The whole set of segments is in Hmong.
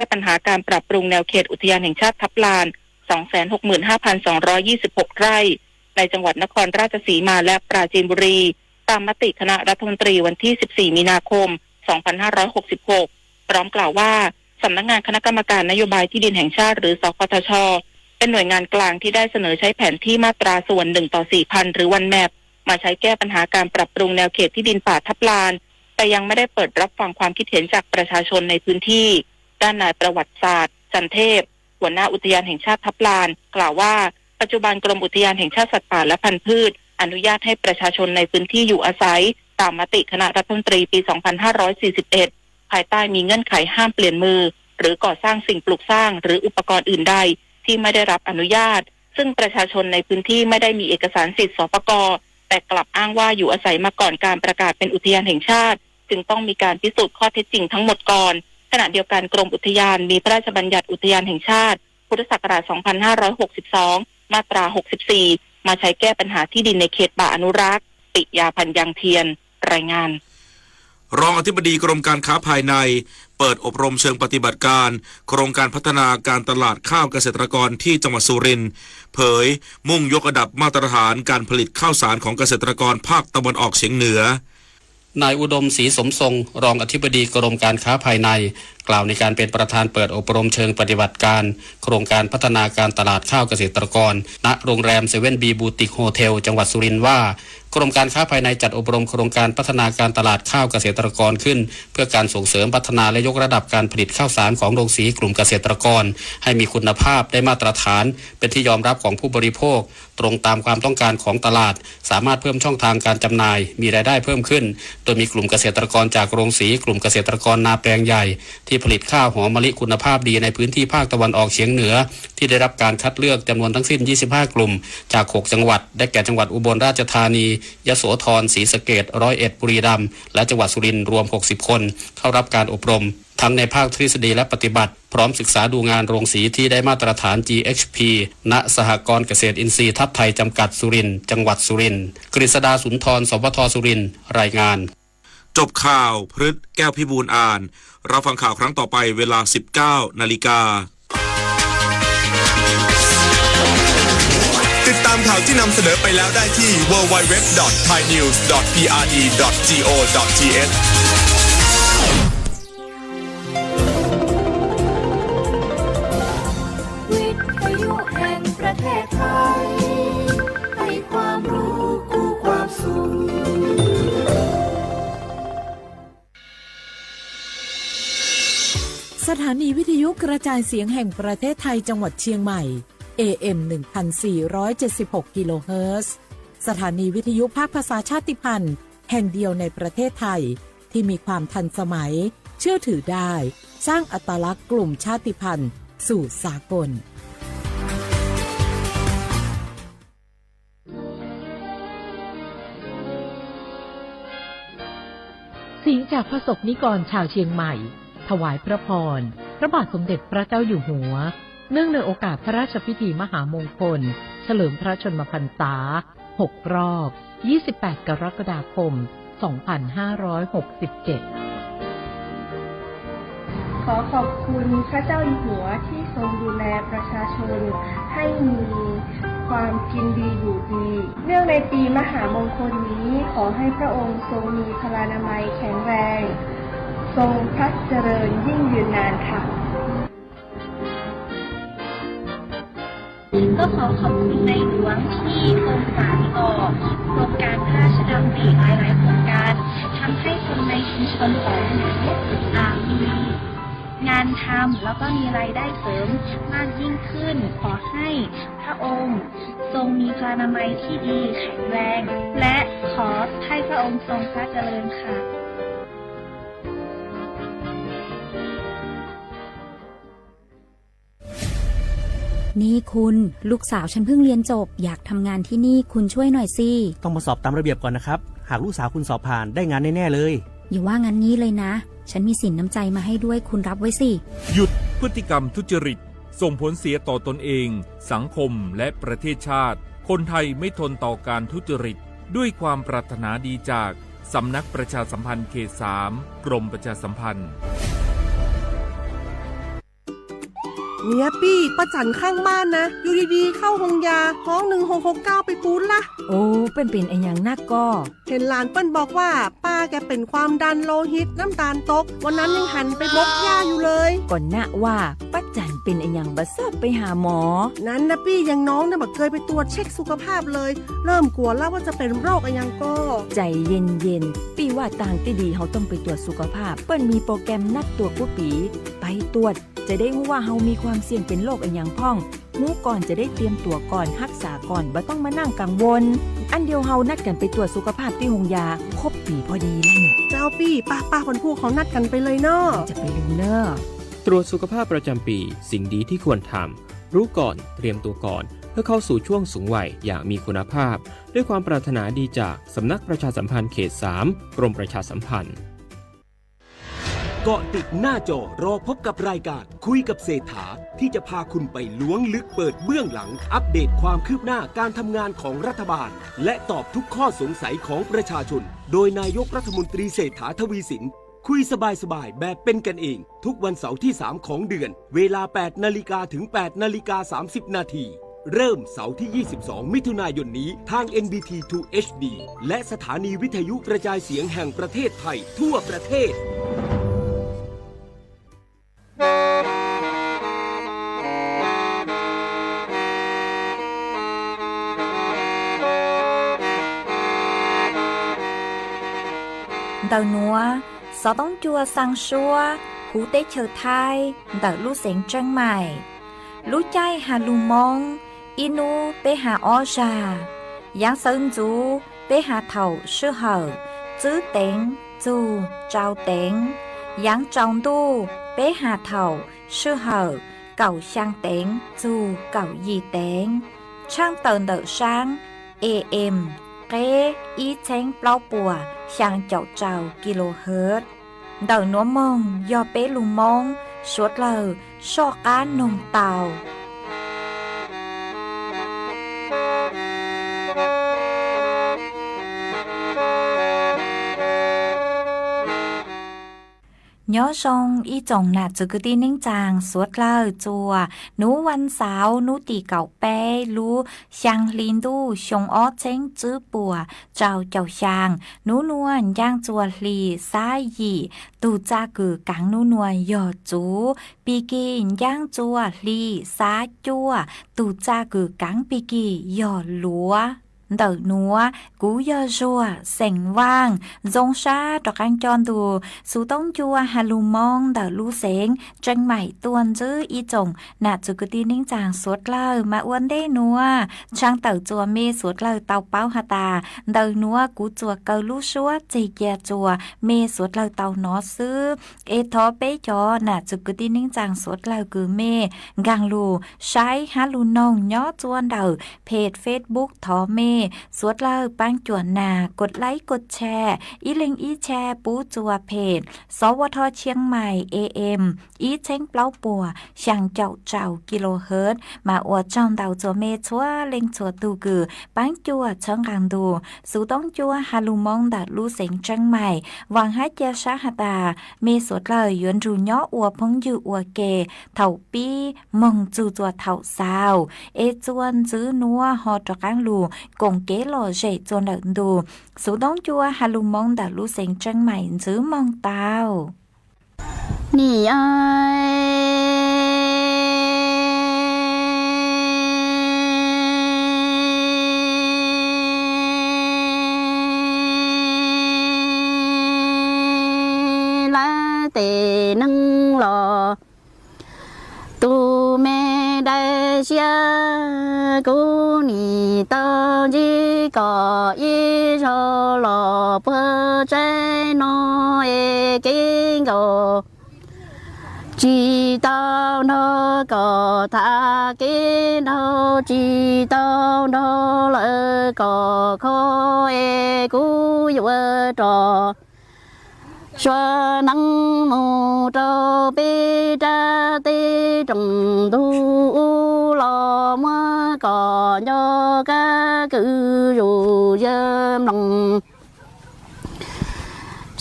ก้ปัญหาการปรับปรุงแนวเขตอุทยานแห่งชาติทับลาน สองแสนหกหมื่นห้าพันสองร้อยยี่สิบหก ไร่ ในจังหวัดนครราชสีมาและปราจีนบุรี ตามมติคณะรัฐมนตรีวันที่ สิบสี่ มีนาคม สองพันห้าร้อยหกสิบหก พร้อมกล่าวว่า สำนักงานคณะกรรมการนโยบายที่ดินแห่งชาติ หรือ สคทช เป็นหน่วยงานกลางที่ได้เสนอใช้แผนที่มาตราส่วน หนึ่ง ต่อ สี่พัน หรือ วันแมป มาใช้แก้ปัญหาการปรับปรุงแนวเขตที่ดินป่าทับลาน แต่ยังไม่ได้เปิดรับฟังความคิดเห็นจากประชาชนในพื้นที่ ด้านนายประวัติศาสตร์ จันเทพ หัวหน้าอุทยานแห่งชาติทับลาน กล่าวว่า ปัจจุบันกรมอุทยานแห่งชาติสัตว์ป่าและพันธุ์พืช อนุญาตให้ประชาชนในพื้นที่อยู่อาศัย ตามมติคณะรัฐมนตรีปี สองพันห้าร้อยสี่สิบเอ็ด ภายใต้มีเงื่อนไขห้ามเปลี่ยนมือ หรือก่อสร้างสิ่งปลูกสร้าง หรืออุปกรณ์อื่นใดที่ไม่ได้รับอนุญาต ซึ่งประชาชนในพื้นที่ไม่ได้มีเอกสารสิทธิ์ สปก แต่กลับอ้างว่าอยู่อาศัยมาก่อนการประกาศเป็นอุทยานแห่งชาติ จึงต้องมีการพิสูจน์ข้อเท็จจริงทั้งหมดก่อน ขณะเดียวกันกรมอุทยานมีพระราชบัญญัติอุทยานแห่งชาติ พุทธศักราช สองพันห้าร้อยหกสิบสอง มาตรา หกสิบสี่ มาใช้แก้ปัญหาที่ดินในเขตป่าอนุรักษ์ ปิยา พันยังเทียน รายงาน รองอธิบดีกรมการค้าภายใน เปิดอบรมเชิงปฏิบัติการ โครงการพัฒนาการตลาดข้าวเกษตรกรที่จังหวัดสุรินทร์ เผย มุ่งยกระดับมาตรฐานการผลิตข้าวสารของเกษตรกรภาคตะวันออกเฉียงเหนือ นายอุดม ศรีสมทรง รองอธิบดีกรมการค้าภายใน กล่าวในการเป็นประธานเปิดอบรมเชิงปฏิบัติการ โครงการพัฒนาการตลาดข้าวเกษตรกร ณ โรงแรม เซเว่น บี บูติก โฮเทล จังหวัดสุรินทร์ว่า กรมการค้าภายในจัดอบรมโครงการพัฒนาการตลาดข้าวเกษตรกรขึ้น เพื่อการส่งเสริมพัฒนาและยกระดับการผลิตข้าวสารของโรงสีกลุ่มเกษตรกร ให้มีคุณภาพได้มาตรฐาน เป็นที่ยอมรับของผู้บริโภค ตรงตามความต้องการของตลาด สามารถเพิ่มช่องทางการจำหน่าย มีรายได้เพิ่มขึ้น โดยมีกลุ่มเกษตรกรจากโรงสี กลุ่มเกษตรกรนาแปลงใหญ่ ที่ผลิตข้าวหอมมะลิคุณภาพดีในพื้นที่ภาคตะวันออกเฉียงเหนือ ที่ได้รับการคัดเลือกจำนวนทั้งสิ้น ยี่สิบห้า กลุ่ม จาก หก จังหวัด ได้แก่จังหวัดอุบลราชธานี ยโสธร ศรีสะเกษ ร้อยเอ็ด บุรีรัมย์ และจังหวัดสุรินทร์ รวม หกสิบ คน เข้ารับการอบรม ทั้งในภาคทฤษฎีและปฏิบัติ พร้อมศึกษาดูงานโรงสีที่ได้มาตรฐาน จี เอช พี ณ สหกรณ์เกษตรอินทรีย์ทับไทย จำกัด สุรินทร์ จังหวัดสุรินทร์ กฤษดา สุนทร สวท สุรินทร์ รายงาน จบข่าว พฤษ แก้วพิบูลย์อ่าน รับฟังข่าวครั้งต่อไปเวลา สิบเก้า นาฬิกา ติดตามข่าวที่นำเสนอไปแล้วได้ที่ ดับเบิลยู ดับเบิลยู ดับเบิลยู ดอท ไทยนิวส์ ดอท พีอาร์ดี ดอท จี โอ ดอท ที เอช วิทยุแห่งประเทศไทย ให้ความรู้คู่ความสุข สถานีวิทยุกระจายเสียงแห่งประเทศไทยจังหวัดเชียงใหม่ เอ เอ็ม หนึ่งพันสี่ร้อยเจ็ดสิบหก กิโลเฮิรตซ์ สถานีวิทยุภาคภาษาชาติพันธุ์แห่งเดียวในประเทศไทย ที่มีความทันสมัย เชื่อถือได้ สร้างอัตลักษณ์กลุ่มชาติพันธุ์สู่สากล เสียงจากพระสงฆ์นิกรชาวเชียงใหม่ ถวายพระพร พระบาทสมเด็จพระเจ้าอยู่หัว เนื่องในโอกาสพระราชพิธีมหามงคล เฉลิมพระชนมพรรษา หก รอบ ยี่สิบแปด กรกฎาคม สองพันห้าร้อยหกสิบเจ็ด ขอขอบคุณพระเจ้าอยู่หัวที่ทรงดูแลประชาชนให้มีความกินดีอยู่ดี เนื่องในปีมหามงคลนี้ ขอให้พระองค์ทรงมีพลานามัยแข็งแรง ทรงพระเจริญยิ่งยืนนานค่ะ ก็ขอขอบคุณในหลวงที่ทรงสานต่อโครงการพระราชดำริหลายๆโครงการ ทำให้คนในชุมชนของหนูอ่ามีงานทำแล้วก็มีรายได้เสริมมากยิ่งขึ้น ขอให้พระองค์ทรงมีพลานามัยที่ดีแข็งแรง และขอให้พระองค์ทรงพระเจริญค่ะ นี่คุณ ลูกสาวฉันเพิ่งเรียนจบ อยากทำงานที่นี่ คุณช่วยหน่อยสิ ต้องมาสอบตามระเบียบก่อนนะครับ หากลูกสาวคุณสอบผ่าน ได้งานแน่ๆเลย อย่าว่างั้นงี้เลยนะ ฉันมีสินน้ำใจมาให้ด้วย คุณรับไว้สิ หยุดพฤติกรรมทุจริต ส่งผลเสียต่อตนเอง สังคม และประเทศชาติ คนไทยไม่ทนต่อการทุจริต ด้วยความปรารถนาดีจาก สำนักประชาสัมพันธ์เขต สาม กรมประชาสัมพันธ์ เนี่ยปี้ ป้าจั๋นข้างบ้านนะ อยู่ดีๆ เข้าโฮงยา ฮ้องหนึ่งหกหกเก้าไปปู๊ดละ โอ้ เปิ้นเป๋นอะหยังนักก่อ เห็นหลานเปิ้นบอกว่า ป้าแกเป็นความดันโลหิต น้ำตาลตก วันนั้นยังหันไปบกหญ้าอยู่เลย ก่อนนะว่า ป้าจั๋นเป๋นอะหยังบ่ชอบไปหาหมอ นั้นนะปี้ อย่างน้องเนี่ยบ่เคยไปตรวจเช็คสุขภาพเลย เริ่มกลัวแล้วว่าจะเป็นโรคอะหยังก่อ ใจ๋เย็นๆ ปี้ว่าตางตี้ดีเฮาต้องไปตรวจสุขภาพ เปิ้นมีโปรแกรมนัดตรวจกู้ปี๋ ไปตรวจ จะได้ฮู้ว่าเฮามีความเสี่ยงเป็นโรคอะหยังพ่อง ฮู้ก่อนจะได้เตรียมตั๋วก่อน ฮักษาก่อน บ่ต้องมานั่งกังวล อันเดียวเฮานัดกั๋นไปตรวจสุขภาพตี้โฮงยา ครบปี๋พอดีแล้วเนี่ย เจ้าปี้ ป้าๆ วันพูกเฮานัดกั๋นไปเลยเนาะ จะไปลืมเน่อ ตรวจสุขภาพประจำปี สิ่งดีที่ควรทำ รู้ก่อน เตรียมตัวก่อน เพื่อเข้าสู่ช่วงสูงวัยอย่างมีคุณภาพ ด้วยความปรารถนาดีจากสำนักประชาสัมพันธ์เขตสาม กรมประชาสัมพันธ์ เกาะติดหน้าจอรอพบกับรายการคุยกับเศรษฐา ที่จะพาคุณไปล้วงลึกเปิดเบื้องหลัง อัปเดตความคืบหน้าการทำงานของรัฐบาล และตอบทุกข้อสงสัยของประชาชน โดยนายกรัฐมนตรีเศรษฐา ทวีสิน คุยสบายๆ แบบเป็นกันเอง ทุกวันเสาร์ที่สามของเดือน เวลาแปดนาฬิกาถึงแปดนาฬิกาสามสิบนาที เริ่มเสาร์ที่ยี่สิบสองมิถุนายนนี้ ทาง เอ็น บี ที ทู เอช ดี และสถานีวิทยุกระจายเสียงแห่งประเทศไทยทั่วประเทศ Ntawm nuav, xov toob cua xaa suab huv teb chaws Thaib ntawm lub xeev Tseeb Maim. Lub caij has lug Moob, ib nub peb has ob zag, yaav sawv ntxuv peb has thaum sij hawm tswb teev txug tsau teev, yaav tsaus ntuj peb has thaum sij hawm kaum xyaa teev txug kaum yim teev. Tshaaj tawm ntawm saab A M, qeb ib txheeb plaub puas xyaa caum rau kilohertz. Ntawm nuav moog yog peb lug Moob suav dlawg soj qaab noog tau. Nyob zoo ib tsoom nam txwv kwv tij neej tsaa suav dlawg txuas, nuav vas xauv nub tim kaum peb lub xyaa hli ntuj xyoo ob txheeb tswb puas rau caum xyaa. Nub nuav ncaaj txuas hli xab yim, tug txaj kws kaav nub nuav yog txuv, pig kig ncaaj txuas hli xab cuaj, tug txaj kws kaav pig kig yog luav. Ntawm nuav kuv yog Zuag xeem Vaaj, zoo sab rov qaab coj ntu xov toob cua has lug Moob ntawm lub xeev Tseeb Maim tuaj ntsib ib tsoom nam txwv kwv tij neej tsaa suav dlawg. Mas ua ntej nuav, tshaaj tawm txuas mej suav dlawg tau paub has tas, ntawm nuav kuv txuas kaw lub suab txeg cia txuas mej suav dlawg tau nov xwb. Es thov peb cov nam txwv kwv tij neej tsaa suav dlawg kws mej nkaag lug saib hab lug noog nyob txua ntawm peg Facebook, thov mej suav dlawg paab cuam nas kos laib kos tshare, ib leeg ib tshare pub txua peg Sov Vaj Thoj Tsheej Maim A M ib txheeb plaub puas xyaa caum rau kilohertz. Mas ua tsaug ntau txua mej txhua leej txhua tug kws paab cuam txhawb nqaa ntu xov toob cua has lug Moob ntawm lub xeev Tseeb Maim. Vaam hab ca sab has tas, mej suav dlawg yuav nrug nyob ua phooj ywg ua ke thaum pib moog txug txua thaum xaus, es txua ntxiv nuav ho rov qaab lug koom kev lom zem txua ntawm ntu xov toob cua has lug Moob ntawm lub xeev Tseeb Maim ntxiv moog tau. Nim lawv tes neeg los, tus me dawb siab kuv nim tau ntsib kom ib zaug los puag tsaib no es kev nkaus tsis tau nrog kom tham, kev nraug tsis tau nrog lawv kom kho, es kuv yuav rov sua neeb mus rau peb rab teb rooj ntug ub los muab kom nco kab kws zuj zus mloog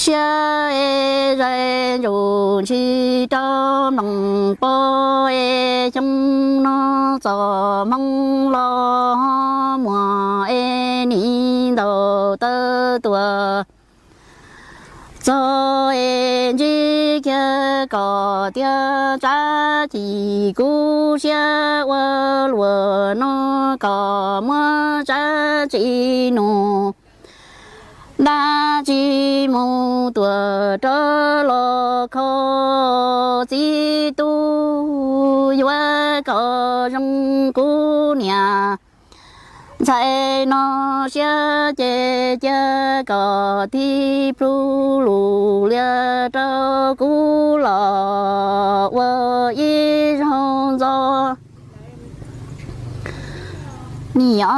siab es zais ntsuj ntshis rau mloog pom es Xyoo no txom hmoo los muag es nim ntaus taw tuaj txog es ntsib kiag kom tiag tsab chim kub siab ua luam no kom muab tsab tsi nug dab tsi mus tuam rov los kho txiv tub yuav kom zoo kuv niam ntxhais no siab ces cia kom tig plhu lus lias rau kuv los ua ib zaug ntxov. Niam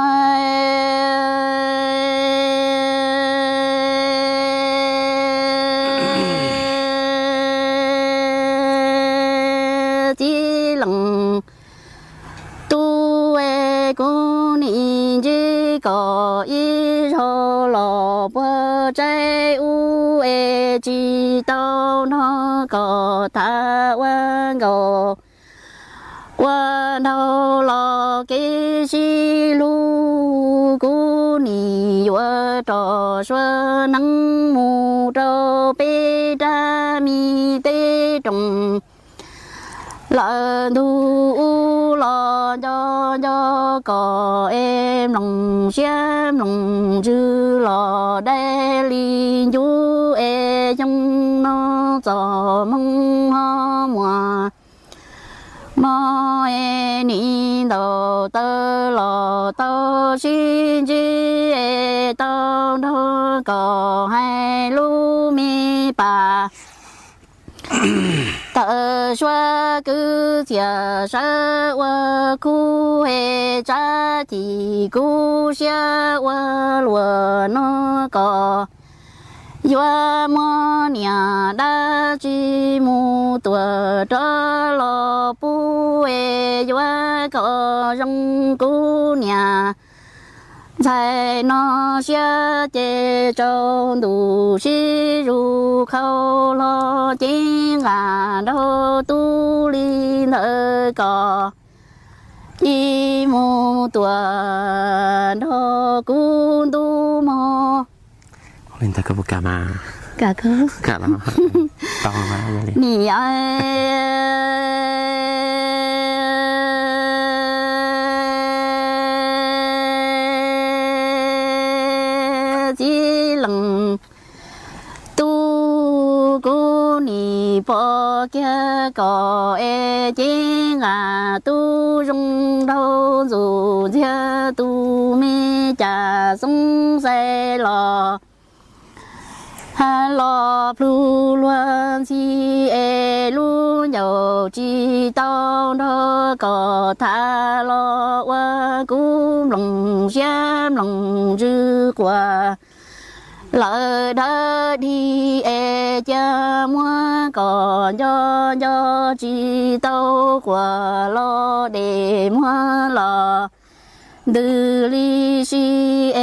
txiv leej tub es kuv nim ntsib kom ib zaug los puag tsaib ub es tsis tau nrog kom tham ua nkaus ua nraug los kev sib hlub kuv nim yuav rov suav neeb mus rau peb rab mi teb roog lawm ntug ub los nco nco kom es mloog siab mloog ntsws los dai li ncuv es xyoo no txom hmoo ho muag mog es nim ntaus taw los tau sib ntsib es tau nrog kom hais lub me pas tawm suab kwv txhiaj sawv ua khub es tsab chim kub siab ua luam no kom yuav muab niam dab tsi mus tuam rov los pub es yuav kom zoo kuv niam ntxhais no siab ces tsaus ntuj sib zus khau hlo cev nqa nraug tub li ntawd kom ci mus tuam nrog kuv ntub mog. Niam txiv leej tub kuv nim pom kiag kom es cev nqa tub zoo nraug ntxuj ntxiag tus me cas xoob xais los los plhu luag ntxhi es lub ncauj tsis tau nrog kom tham los ua kuv mloog siab mloog ntsws quas lawm dawb dig es cia muab kom nco nco tsis tau quas los dej muag los ntws li si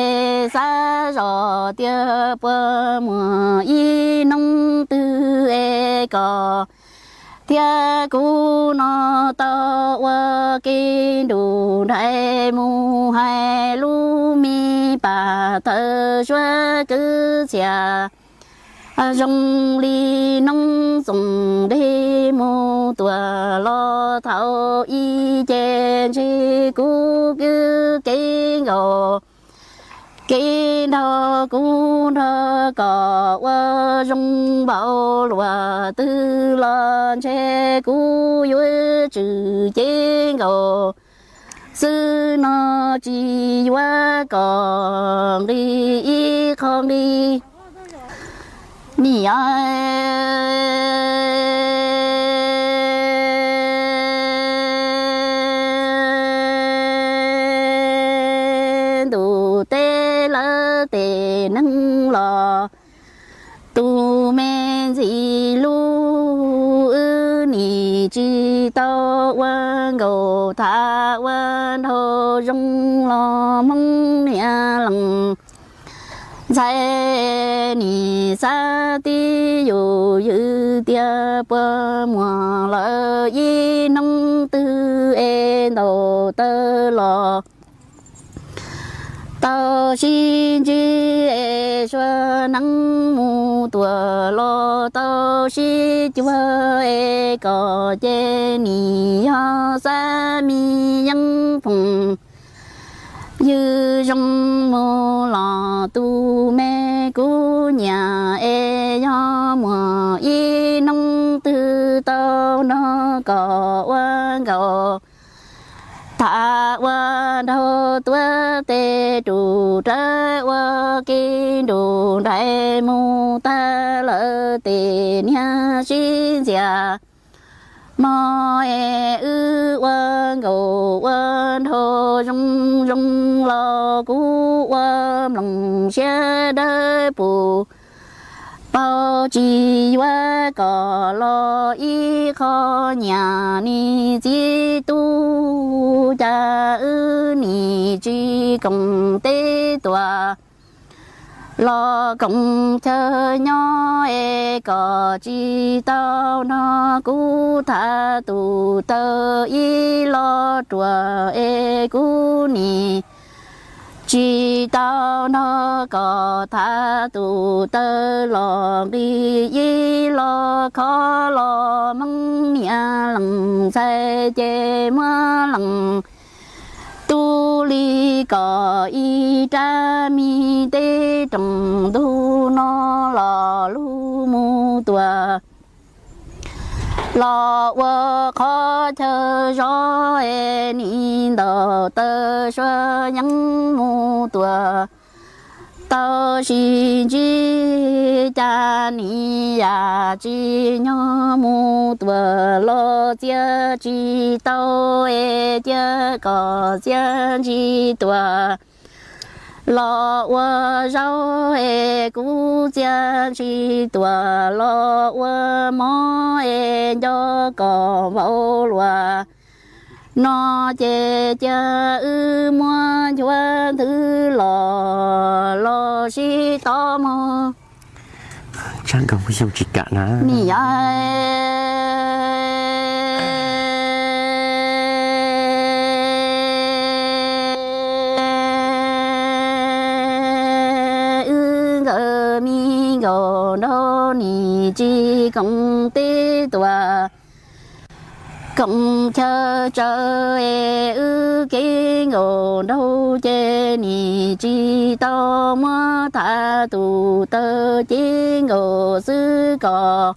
es xav zoj tias puas muaj ib hnub twg es kom thiab kuv no tau ua ke nrug nraim mus hais lub me pas tawm suab kwv txhiaj zoo li noob txoos dej mus tuam los thaum ub ces ntshe kuv kwv kev nkaus kev nrog kuv nrog kom ua zoo npaum luaj twg los ntshe kuv yuav tsum cev nkaus xwb no tsis yuav kom nqis ib qho nqis. Niam ntuj teb lawv tej neeg los tus me ntxhais lub wb nim tsis tau ua nkaus tham ua nraug zoo los Hmoob niam leej ntxhais nim xav tib yus ywg tias puas muaj lawm ib hnub twg tawg los tau sib ntsib es sua neeb mus tuam los tau sib cuag es kom ces nim yog xab mi yeeb phoom ywj zoo mus los tus me kuv nyiam es yog muaj ib hnub twg tau nrog kom ua nkaus tham ua nraug tuav tes rus rawv ua ke nrus nraim mus tag lawm tes niag sib ntxias mog es wb ua nkaus ua nraug zoo zoo los kuv ua mloog siab dawb pus paug tsis yuav kom los ib qho nyiam nis txiv tub cas wb nim tsis koom teb tuam los koom chaw nyob es kom tsis tau nrog kuv tham tus taw ib lo ruam es kuv nim tsis tau nrog kom tham tus taw los nqi ib lo khov los Hmoob niam leej ntxhais ces muab leej tub li kom ib rab mi teb rooj ntug no los lug mus tuam los ua qhov chaw zov es nim ntaus taw sua yeeb mus tuam tau sib ntsib cas nim yam tsis nyob mus tuam los txia tsis tau es cia kom txia ntsis tuam los ua zaub es kuv txia ntsis tuam los ua mov es nco kom vau luas no ces cia wb muab nchuav nthwv los los sib tov mog. Nim yog wb nkawd me nkaus nraug nim tsis koom teb tuam koom chaw tsawv es wb kev nkaus nraug ces nim tsis tau muab tham tus taw cev nkaus xwb kom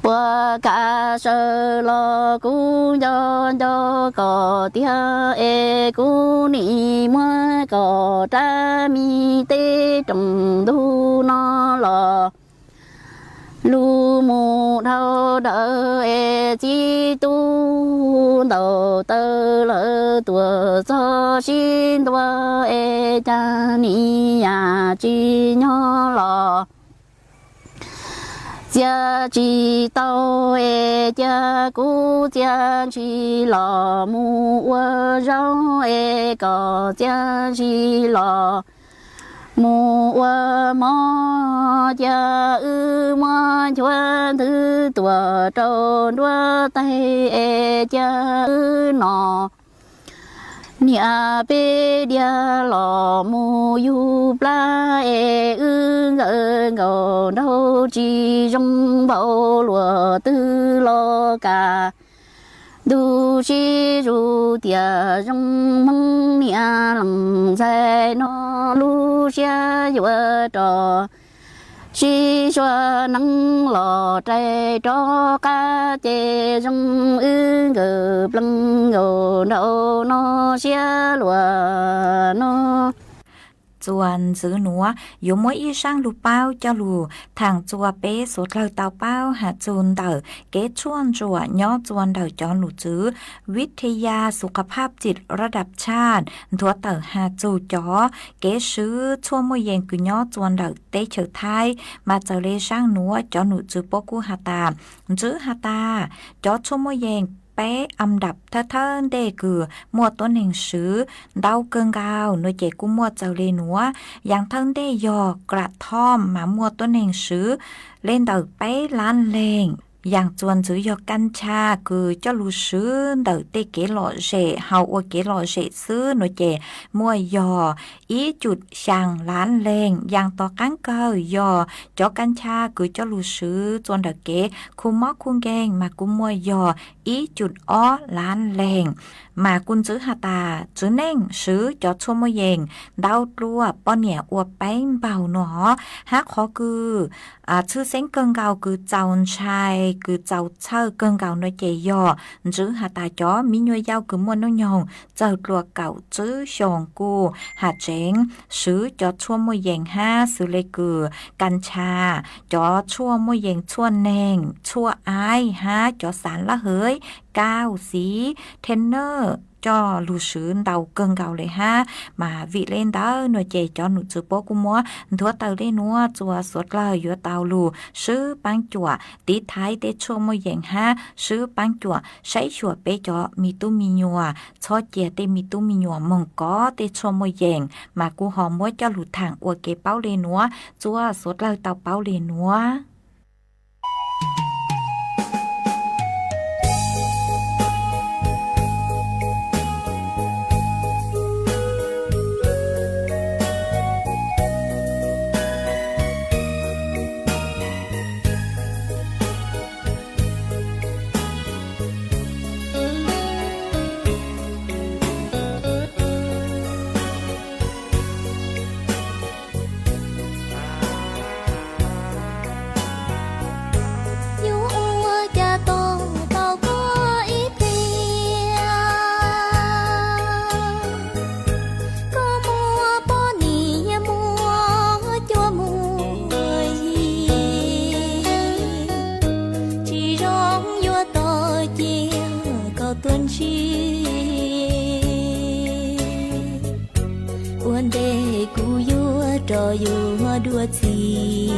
puas kav sawv los kuv nco nco kom tiag es kuv nim muab kom rab mi teb rooj ntug no los lug mus dhau daws es txiv tub ntaus taw lawm tuam txog sib ntua es cas nim yam tsis nyob los txia tsis tau es cia kuv txia ntsis los mus ua zaub es kom txia ntsis los mus ua mov cia wb muab nchuav nthwv tuam rau nruab taig es cia wb no niam peb diav los mus yug plab es wb nkawd nkaus nraug tsis zoo npaum luag twg los kam ntuj sib zus tias zoo Hmoob niam leej ntxhais no lub siab yuav rov sib sua neeb los rais rov qab ces zoo wb nkawd plees nkaus nraug no siab luag no. Txuas ntxiv nuav yuav muab ib zaaj lug paub coj lug thaam txuas peb suav dlawg tau paub has txug ntawm kev tshuaj ntsuam nyob txuas ntawm cov num tswv vij thee ya su kha phab txim rab dam tshaj nthuav tawm has txug cov kev swv tshuaj muaj yees kws nyob txuas ntawm teb chaws Thaib. Mas txawm le zaaj nuav cov num tswv puab kuj has tas, ntswb has tas cov tshuaj muaj yees peb am dam thawj thawj ntej kws muaj tuab neeg swv ntau kawg nkaus nuav ces kuj muaj txawm le nuav. Yaam thawj ntej yog kram thoj mas muaj tuab neeg swv le ntawm peb lab leeg. Yaam txuas ntxiv yog kas ncha kws coj lug swv ntawm tej kev lom zem, haus ua kev lom zem xwb no ces muaj yog ib cum xyaa lab leeg. Yaam tom qaab kawg yog cov kas ncha kws coj lug swv txuas ntawm kev khu mob khu nkeeg mas kuj muaj yog ib cum ob lab leeg. Mas kuj ntxiv has tas txiv neej swv cov tshuaj muaj yees ntau dlua, poj niam ua peeb npaug no hab qhov kws tshwj xeeb kawg nkaus kws txaus ntshai kws txaus txhawj kawg nkaus no ces yog ntxiv has tas cov miv nyuas yau kws muaj nub nyoog txawg dlua kaum tsib xyoos kuj has tseev swv cov tshuaj muaj yees hab xws le kws kas ncha, cov tshuaj muaj yees tshuaj neeg, tshuaj aib hab cov xav lab hwv, kauj xiv, thej nawj coj lug swv ntau kawg nkaus le hab. Mas vim le ntawd no ces cov num txwv puab kuj muab nthuav tawm le nuav txuas xuav dlawg yuav tau lug swb paab cuam tiv thaiv tej tshuaj muaj yees hab swb paab cuam saib xyuas peb cov miv tub miv nyuas txhob cia tej miv tub miv nyuas moog kov tej tshuaj muaj yees. Mas kuj ho muab coj lug thaam ua kev paub le nuav txuas xuav dlawg tau paub le nuav. Yuav ua cas tau tau koj ib pliag, koj muaj poj niam muaj cua muaj yig, tsis zoo yuav tau cia koj tuaj ntsib. Ua ntej kuv yuav rov yuav dua txiv,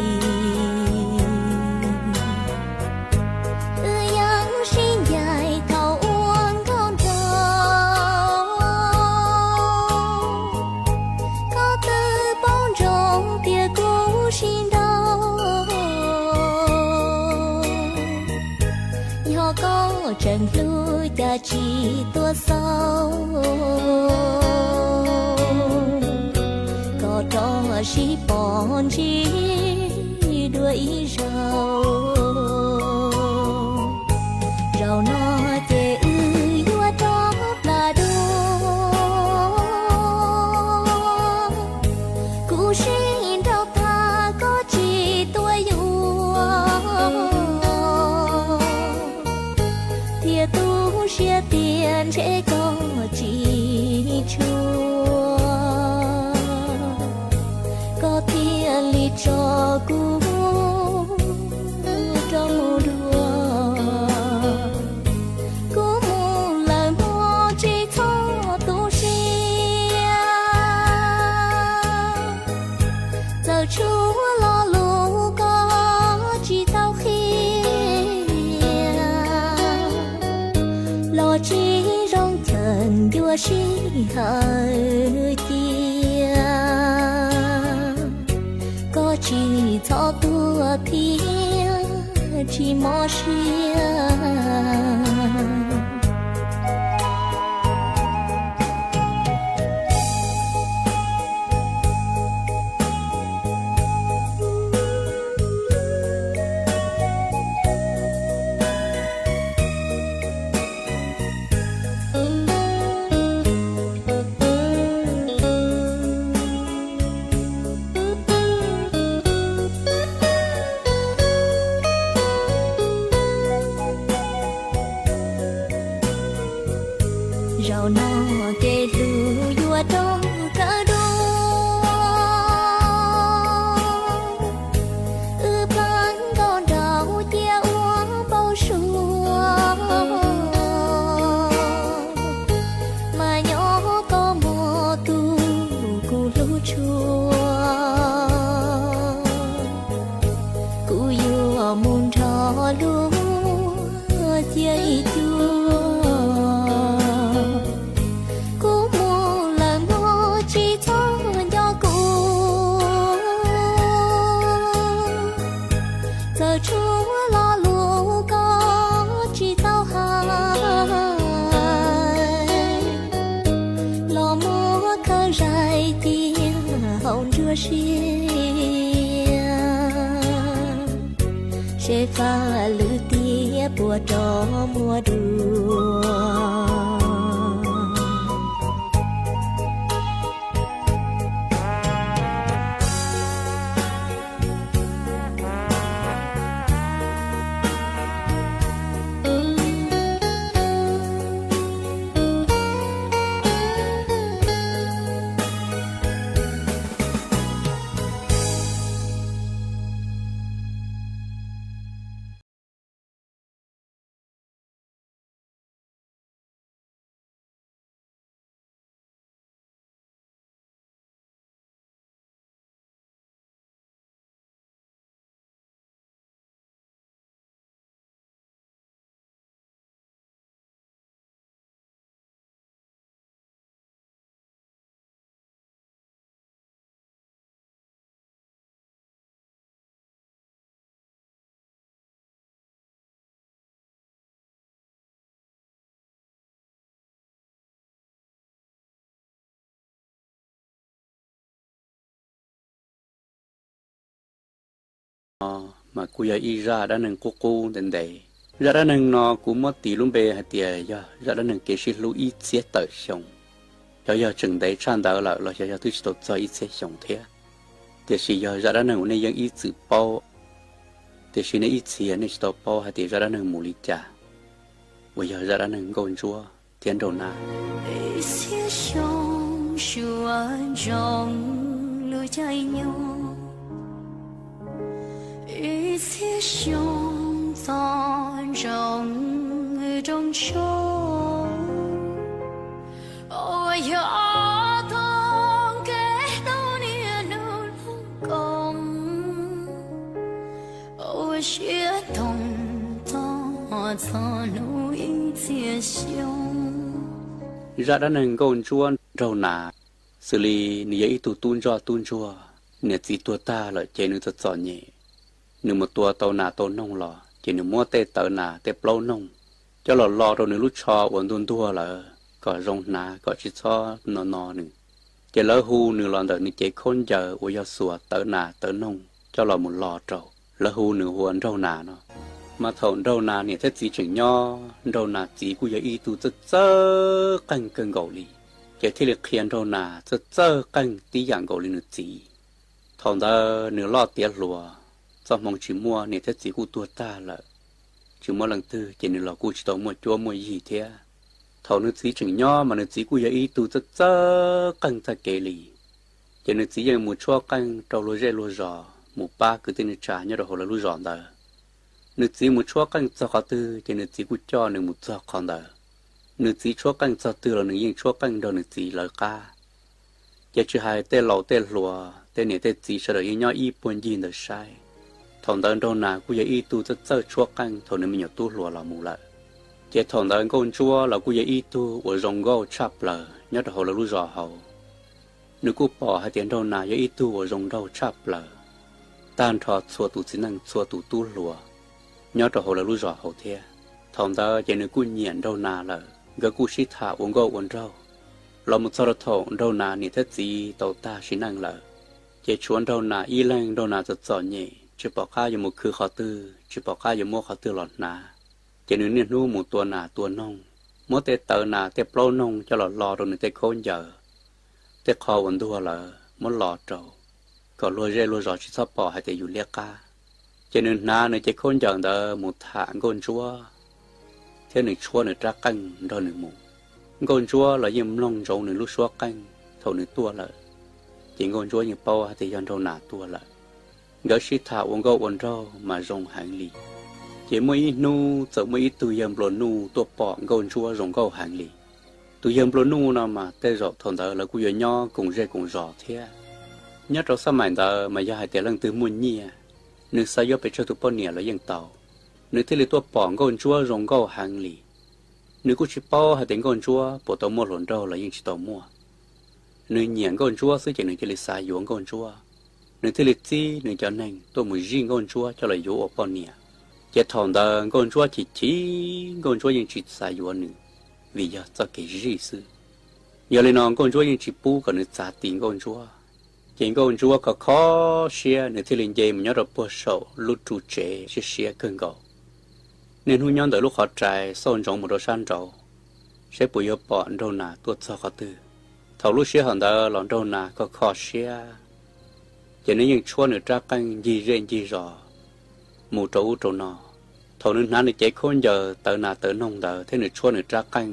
wb yeej sib ncaim thaum ua nkauj nraug. Koj twb paub ntsoov tias kuv sib nrauj, yog koj tseem hlub cas tsis tuaj xauj, koj rov sib pom ntsib dua ib zaug. Zaum no ces wb yuav rov plam dua, kuv sib nrauj tag koj tsis tuaj yuav, thiaj tu siab tias ntshe koj tsis tshua, koj thiaj li tso kuv rov mus dua. Kuv mus lawm no tsis txhob tu siab, txawm tshuav lo lus koj tsis tau qhia, los tsis zoo chaw yuav sij hawm cia. Koj tsis txhob tuag thiab tsis mob siab. Zaum no kev hlub yuav rov kawg dua, wb pab nkauj nraug cia ua npau suav, mas nyob koj muaj tus kuv hlub tshua, kuv yuav mus nrog luag cia ib cuag. Kuv mus lawm no Paj lwm tiab puas rov muaj dua. No mas kuj yog ib zaj dab neeg qub qub ntev ntev. Zaj dab neeg no kuv muab tis lub npe hais tias yog zaj dab neeg kev sib hlub ib txhiab tawm xyoo. Xyov yog tseem ntev tshaj ntawd lawm los xyov yog twb tsis tau txog ib txhiab xyoo thiab. Tiam sis yog zaj dab neeg uas nej yeej ib txwm paub, tiam sis nej ib txhia nej tsis tau paub hais tias zaj dab neeg mus li cas, uas yog zaj dab neeg Nkauj Ntsuab thiab Nraug Nas. Ib txhiab xyoo suav ntsoov lub caij nyoog, ib txhiab xyoo txog ntsoov rooj ntsuab, uas yog ob tog kev hlub niaj hnub hlub koom, ua siab toog txog txog hnub ib txhiab xyoo. Zaj dab neeg Nkauj Ntsuab Nraug Nas, xws li nws yog ib tug tub ntsoj tub ntsuag, niam txiv tuag tag lawm ces nws txom txom nyem, nws mus tua tau nas tau noog los ces nws muab tej tawv nas tej plaub noog coj los lo rau nws lub tsho uas ntuag ntuag lawm kom zoo hnav kom tsis txhob no no nws. Ces lawv hu nws los ntawm nws cev khaub ncaws uas yog xuas tawv nas tawv noog coj los mus lo rau, lawv hu nws hu ua Nraug Nas no. Mas thaum Nraug Nas niam thiab txiv tseem nyob, Nraug Nas txiv kuj yog ib tug txawj txawj qeej kawg nkaus li, ces thiaj li qhia Nraug Nas txawj txawj qeej tib yam nkaus li nws txiv. Thaum ntawd nws loj tiav hluas, txoj hmoo tsis muaj, niam thiab txiv kuj tuag tag lawm, tsis muaj leej twg ces nws los kuj tsis tau muaj cuab muaj yig thiab. Thaum nws txiv tseem nyob mas nws txiv kuj yog ib tug txawj txawj qeej txoj kev li, ces nws txiv yeej mus tshuab qeej rau luag zej luag zos mus pab kwv tij neej tsa nyob rau hauv lawv lub zos ntawd. Nws txiv mus tshuab qeej txog qhov twg ces nws txiv kuj coj nws mus txog qhov ntawd. Nws txiv tshuab qeej txog twg los nws yeej tshuab qeej nrog nws txiv lawv qab. Ces tsis hais tej laus tej hluas tej niam tej txiv sawv daws yeej nyob ib puag ncig ntawd saib. Thaum ntawd Nraug Nas kuj yog ib tug txawj txawj tshuab qeej thaum nws me nyuam tub hluas los mus lawm. Ces thaum ntawd Nkauj Ntsuab los kuj yog ib tug uas zoo nkauj tshaj plaws nyob rau hauv lawv lub zos hauv. Nws kuj pom hais tias Nraug Nas yog ib tug uas zoo nraug tshaj plaws tag nrho txhua tus txiv neej txhua tus tub hluas nyob rau hauv lawv lub zos hauv thiab. Thaum ntawd ces nws kuj nyiam Nraug Nas lawm, nkawd kuj sib tham ua nkauj ua nraug. Los mus txog rau thaum Nraug Nas niam thiab txiv tau tag sim neej lawm, ces tshuav Nraug Nas ib leeg, Nraug Nas txom txom nyem tsis pom qab yuav mus khwv qhov twg, tsis pom qab yuav muab qhov twg los hnav. Ces nws niaj hnub mus tua nas tua noog, muab tej tawv nas tej plaub noog coj los lo rau nws tej khaub ncaws, tej qho uas ntuag lawm muab lo rau, kom luag zej luag zos tsis txhob pom hais tias yus liab qab. Ces nws hnav nws cev khaub ncaws ntawd mus tham Nkauj Ntsuab, thiab nws tshuab nws rab qeej nrog nws mus. Nkauj Ntsuab los yeej mloog ntsoov nws lub suab qeej thaum nws tuaj lawm, ces Nkauj Ntsuab yeej paub hais tias yog Nraug Nas tuaj lawm. Nkawd sib tham ua nkauj ua nraug mas zoo heev li. Ces muaj ib hnub txawm muaj ib tug yawg nplua nuj tuaj pom Nkauj Ntsuab zoo nkauj heev li. Tus yawg nplua nuj no mas tej zaum thaum ntawd lawv kuj yuav nyob koom zej koom zos thiab. Nyob rau xab maim ntawd mas yog hais tias leej twg muaj nyiaj, nws xav yuav pes tsawg tus poj niam los yeej tau. Nws thiaj li tuaj pom Nkauj Ntsuab zoo nkauj heev li. Nws kuj tsis paub hais tias Nkauj Ntsuab puas tau muaj hluas nraug los yeej tsis tau muaj. Nws nyiam Nkauj Ntsuab xwb ces nws cia li xav yuav Nkauj Ntsuab. Nws thiaj li txib nws cov neeg tuaj mus zij Nkauj Ntsuab coj los yuav ua poj niam. Ces thaum ntawd Nkauj Ntsuab chim chim, Nkauj Ntsuab yeej tsis xav yuav nws, vim yog txoj kev zij xwb. Yog li no Nkauj Ntsuab yeej tsis pub kom nws txav ti Nkauj Ntsuab. Ces Nkauj Ntsuab kho kho siab, nws thiaj li nce mus nyob rau puag saum lub ru tsev siab siab kawg nkaus. Niaj hnub nyob ntawm lub qhov rai xauj ntsoov mus rau sab nraud, saib puas yuav pom Nraug Nas tuaj txog qhov twg. Thaum lub sij hawm ntawd los Nraug Nas kho kho siab, ces nws yeej tshuab nws rab qeej ncig zej ncig zos mus rau ub rau no. Thaum nws hnav nws cev khaub ncaws tawv nas tawv noog ntawd thiab nws tshuab nws rab qeej,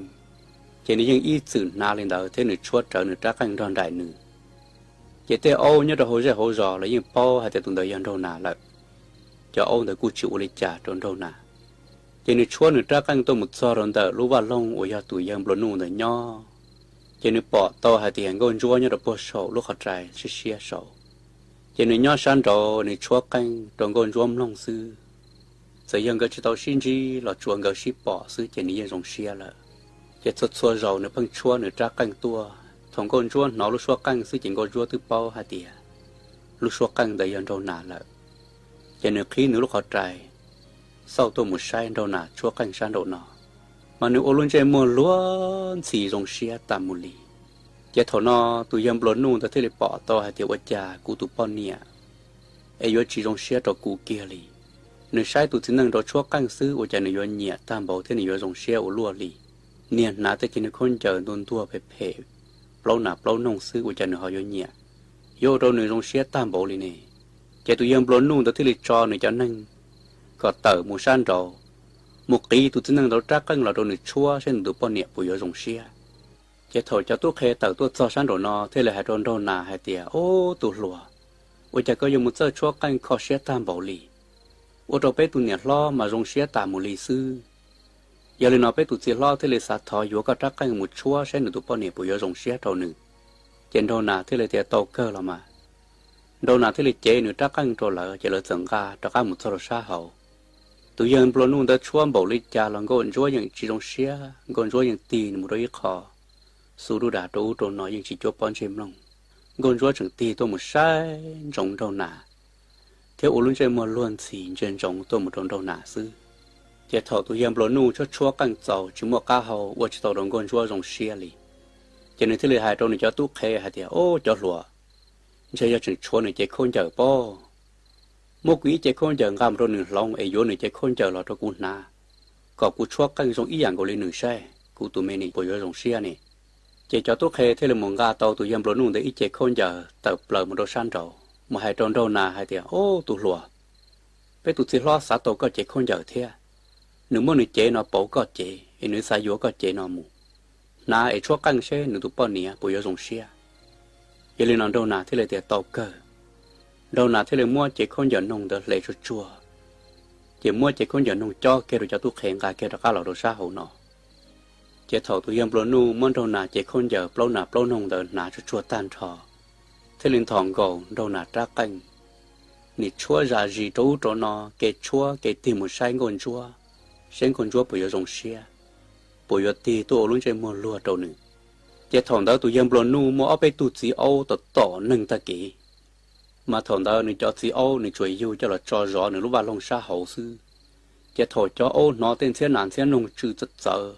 ces nws yeej ib txwm hnav li ntawd thiab nws tshuab rawv nws rab qeej nrog nraim nws. Ces tej aub nyob rau hauv zej hauv zos los yeej paub hais tias tus ntawd yog Nraug Nas lawm. Cov aub ntawd kuj tsis ua li cas rau Nraug Nas. Ces nws tshuab nws rab qeej tuaj mus txog rau ntawm lub vaj loog uas yog tus yawg nplua nuj ntawd nyob, ces nws pom tau hais tias Nkauj Ntsuab nyob rau puag saum lub qhov rai siab siab saud. Ces nws nyob sab nraud nws tshuab qeej rau Nkauj Ntsuab mloog xwb. Txawm yog nkawd tsis tau sib ntsib los tsuas nkawd sib pom xwb ces nws yeej zoo siab lawm. Ces txhua txhua zaus nws pheej tshuab nws rab qeej tuaj, thaum Nkauj Ntsuab hnov lub suab qeej xwb ces Nkauj Ntsuab twb paub hais tias lub suab qeej ntawd yog Nraug Nas lawm. Ces nws qhib nws lub qhov rai xauj tuaj mus saib Nraug Nas tshuab qeej sab nraum no, mas nws ua lub ntsej muag luag ntxhi zoo siab tas mus li. Ces thaum no tus yawg nplua nuj ntawd thiaj li pom tau hais tias ua cas kuv tus poj niam es yuav tsis zoo siab rau kuv kiag li. Nws saib tus txiv neej nraud tshuab qeej xwb ua cas nws yuav nyiam tag npaum thiab nws yuav zoo siab ua luaj li. Niag hnav tej cev niag khaub ncaws ntuag ntuag phem phem, plaub nas plaub noog xwb ua cas nws ho yuav nyiam, yuav ua rau nws zoo siab tag npaum li ne. Ces tus yawg nplua nuj ntawd thiaj li tso nws cov neeg kom tawm mus sab nraud, mus qiv tus txiv neej nraud rab qeej los rau nws tshuab saib nws tus poj niam puas yuav zoo siab. Ces thaum cov tub qhe tawm tuaj txog sab nraum no thiaj li hais rau Nraug Nas hais tias, Ub, tus hluas, ua cas koj yuav mus txawj tshuab qeej kho siab tag npaum li? Ua rau peb tus niam hlob mas zoo siab tas mus li xwb. Yog li no peb tus txiv hlob thiaj li xav thov yuav koj rab qeej mus tshuab saib nws tus poj niam puas yuav zoo siab rau nws. Ces Nraug Nas thiaj li tias, Tau kawg los mas. Nraug Nas thiaj li cev nws rab qeej rau lawv ces lawv txawm nqa rov qab mus txog rau sab hauv. Tus yawg nplua nuj ntawd tshuab npaum li cas los Nkauj Ntsuab yeej tsis zoo siab, Nkauj Ntsuab yeej tig nws mus rau ib qho, xu dub das rau ub rau no yeej tsis cuab pob ntseg mloog. Nkauj Ntsuab tseem tig tuaj mus saib ntsoov Nraug Nas, thiab ua lub ntsej muag luag ntxhi ntsia ntsoov tuaj mus rau Nraug Nas xwb. Ces thaum tus yawg nplua nuj tshuab tshuab qeej txaus tsis muaj qab hau ua tsis tau rau Nkauj Ntsuab zoo siab li, ces nws thiaj li hais rau nws cov tub qhe hais tias, Ub, cov hluas, ntshe yog tseem tshuav nws cev khaub ncaws pob. Muab kuv ib ce khaub ncaws nqa mus rau nws hloov es yuav nws cev khaub ncaws los rau kuv hnav, kom kuv tshuab qeej zoo ib yam nkaus li nws saib kuv tus me niam puas yuav zoo siab ne. Ces cov tub qhe thiaj li mus nqa tau tus yawg nplua nuj ntawd ib ce khaub ncaws tawm plaws mus rau sab nraud mus hais rau Nraug Nas hais tias, Ub, tus hluas, peb tus txiv hlob xav tau koj cev khaub ncaws thiab. Nws muab nws cev no pauv koj cev es nws xav yuav koj cev no mus hnav es tshuab qeej seb nws tus poj niam puas yuav zoo siab. Yog li no Nraug Nas thiaj li tias, Tau kawg. Nraug Nas thiaj li muab cev khaub ncaws noog ntawd hle tsuag tsuag, ces muab cev khaub ncaws noog cob kiag rau cov tub qhe nqa kiag rov qab los rau sab hauv no. Ces thaum tus yawg nplua nuj muab Nraug Nas cev khaub ncaws plaub nas plaub noog ntawd hnav tsuag tsuag tag nrho, thiaj li nthos nkaus Nraug Nas rab qeej, nim tshuab zam zis rau ub rau no, kev tshuab kev tig mus saib Nkauj Ntsuab, saib Nkauj Ntsuab puas yuav zoo siab, puas yuav tig tuaj ua lub ntsej muag luag rau nws. Ces thaum ntawd tus yawg nplua nuj muaj ob peb tug txiv aub tom tom neeg tag kev, mas thaum ntawd nws cov txiv aub nws tsuas yug coj los tso zov nws lub vaj loog sab hauv xwb. Ces thaum cov aub hnov tej ntxhiab nas ntxhiab noog tsw txawv txawv,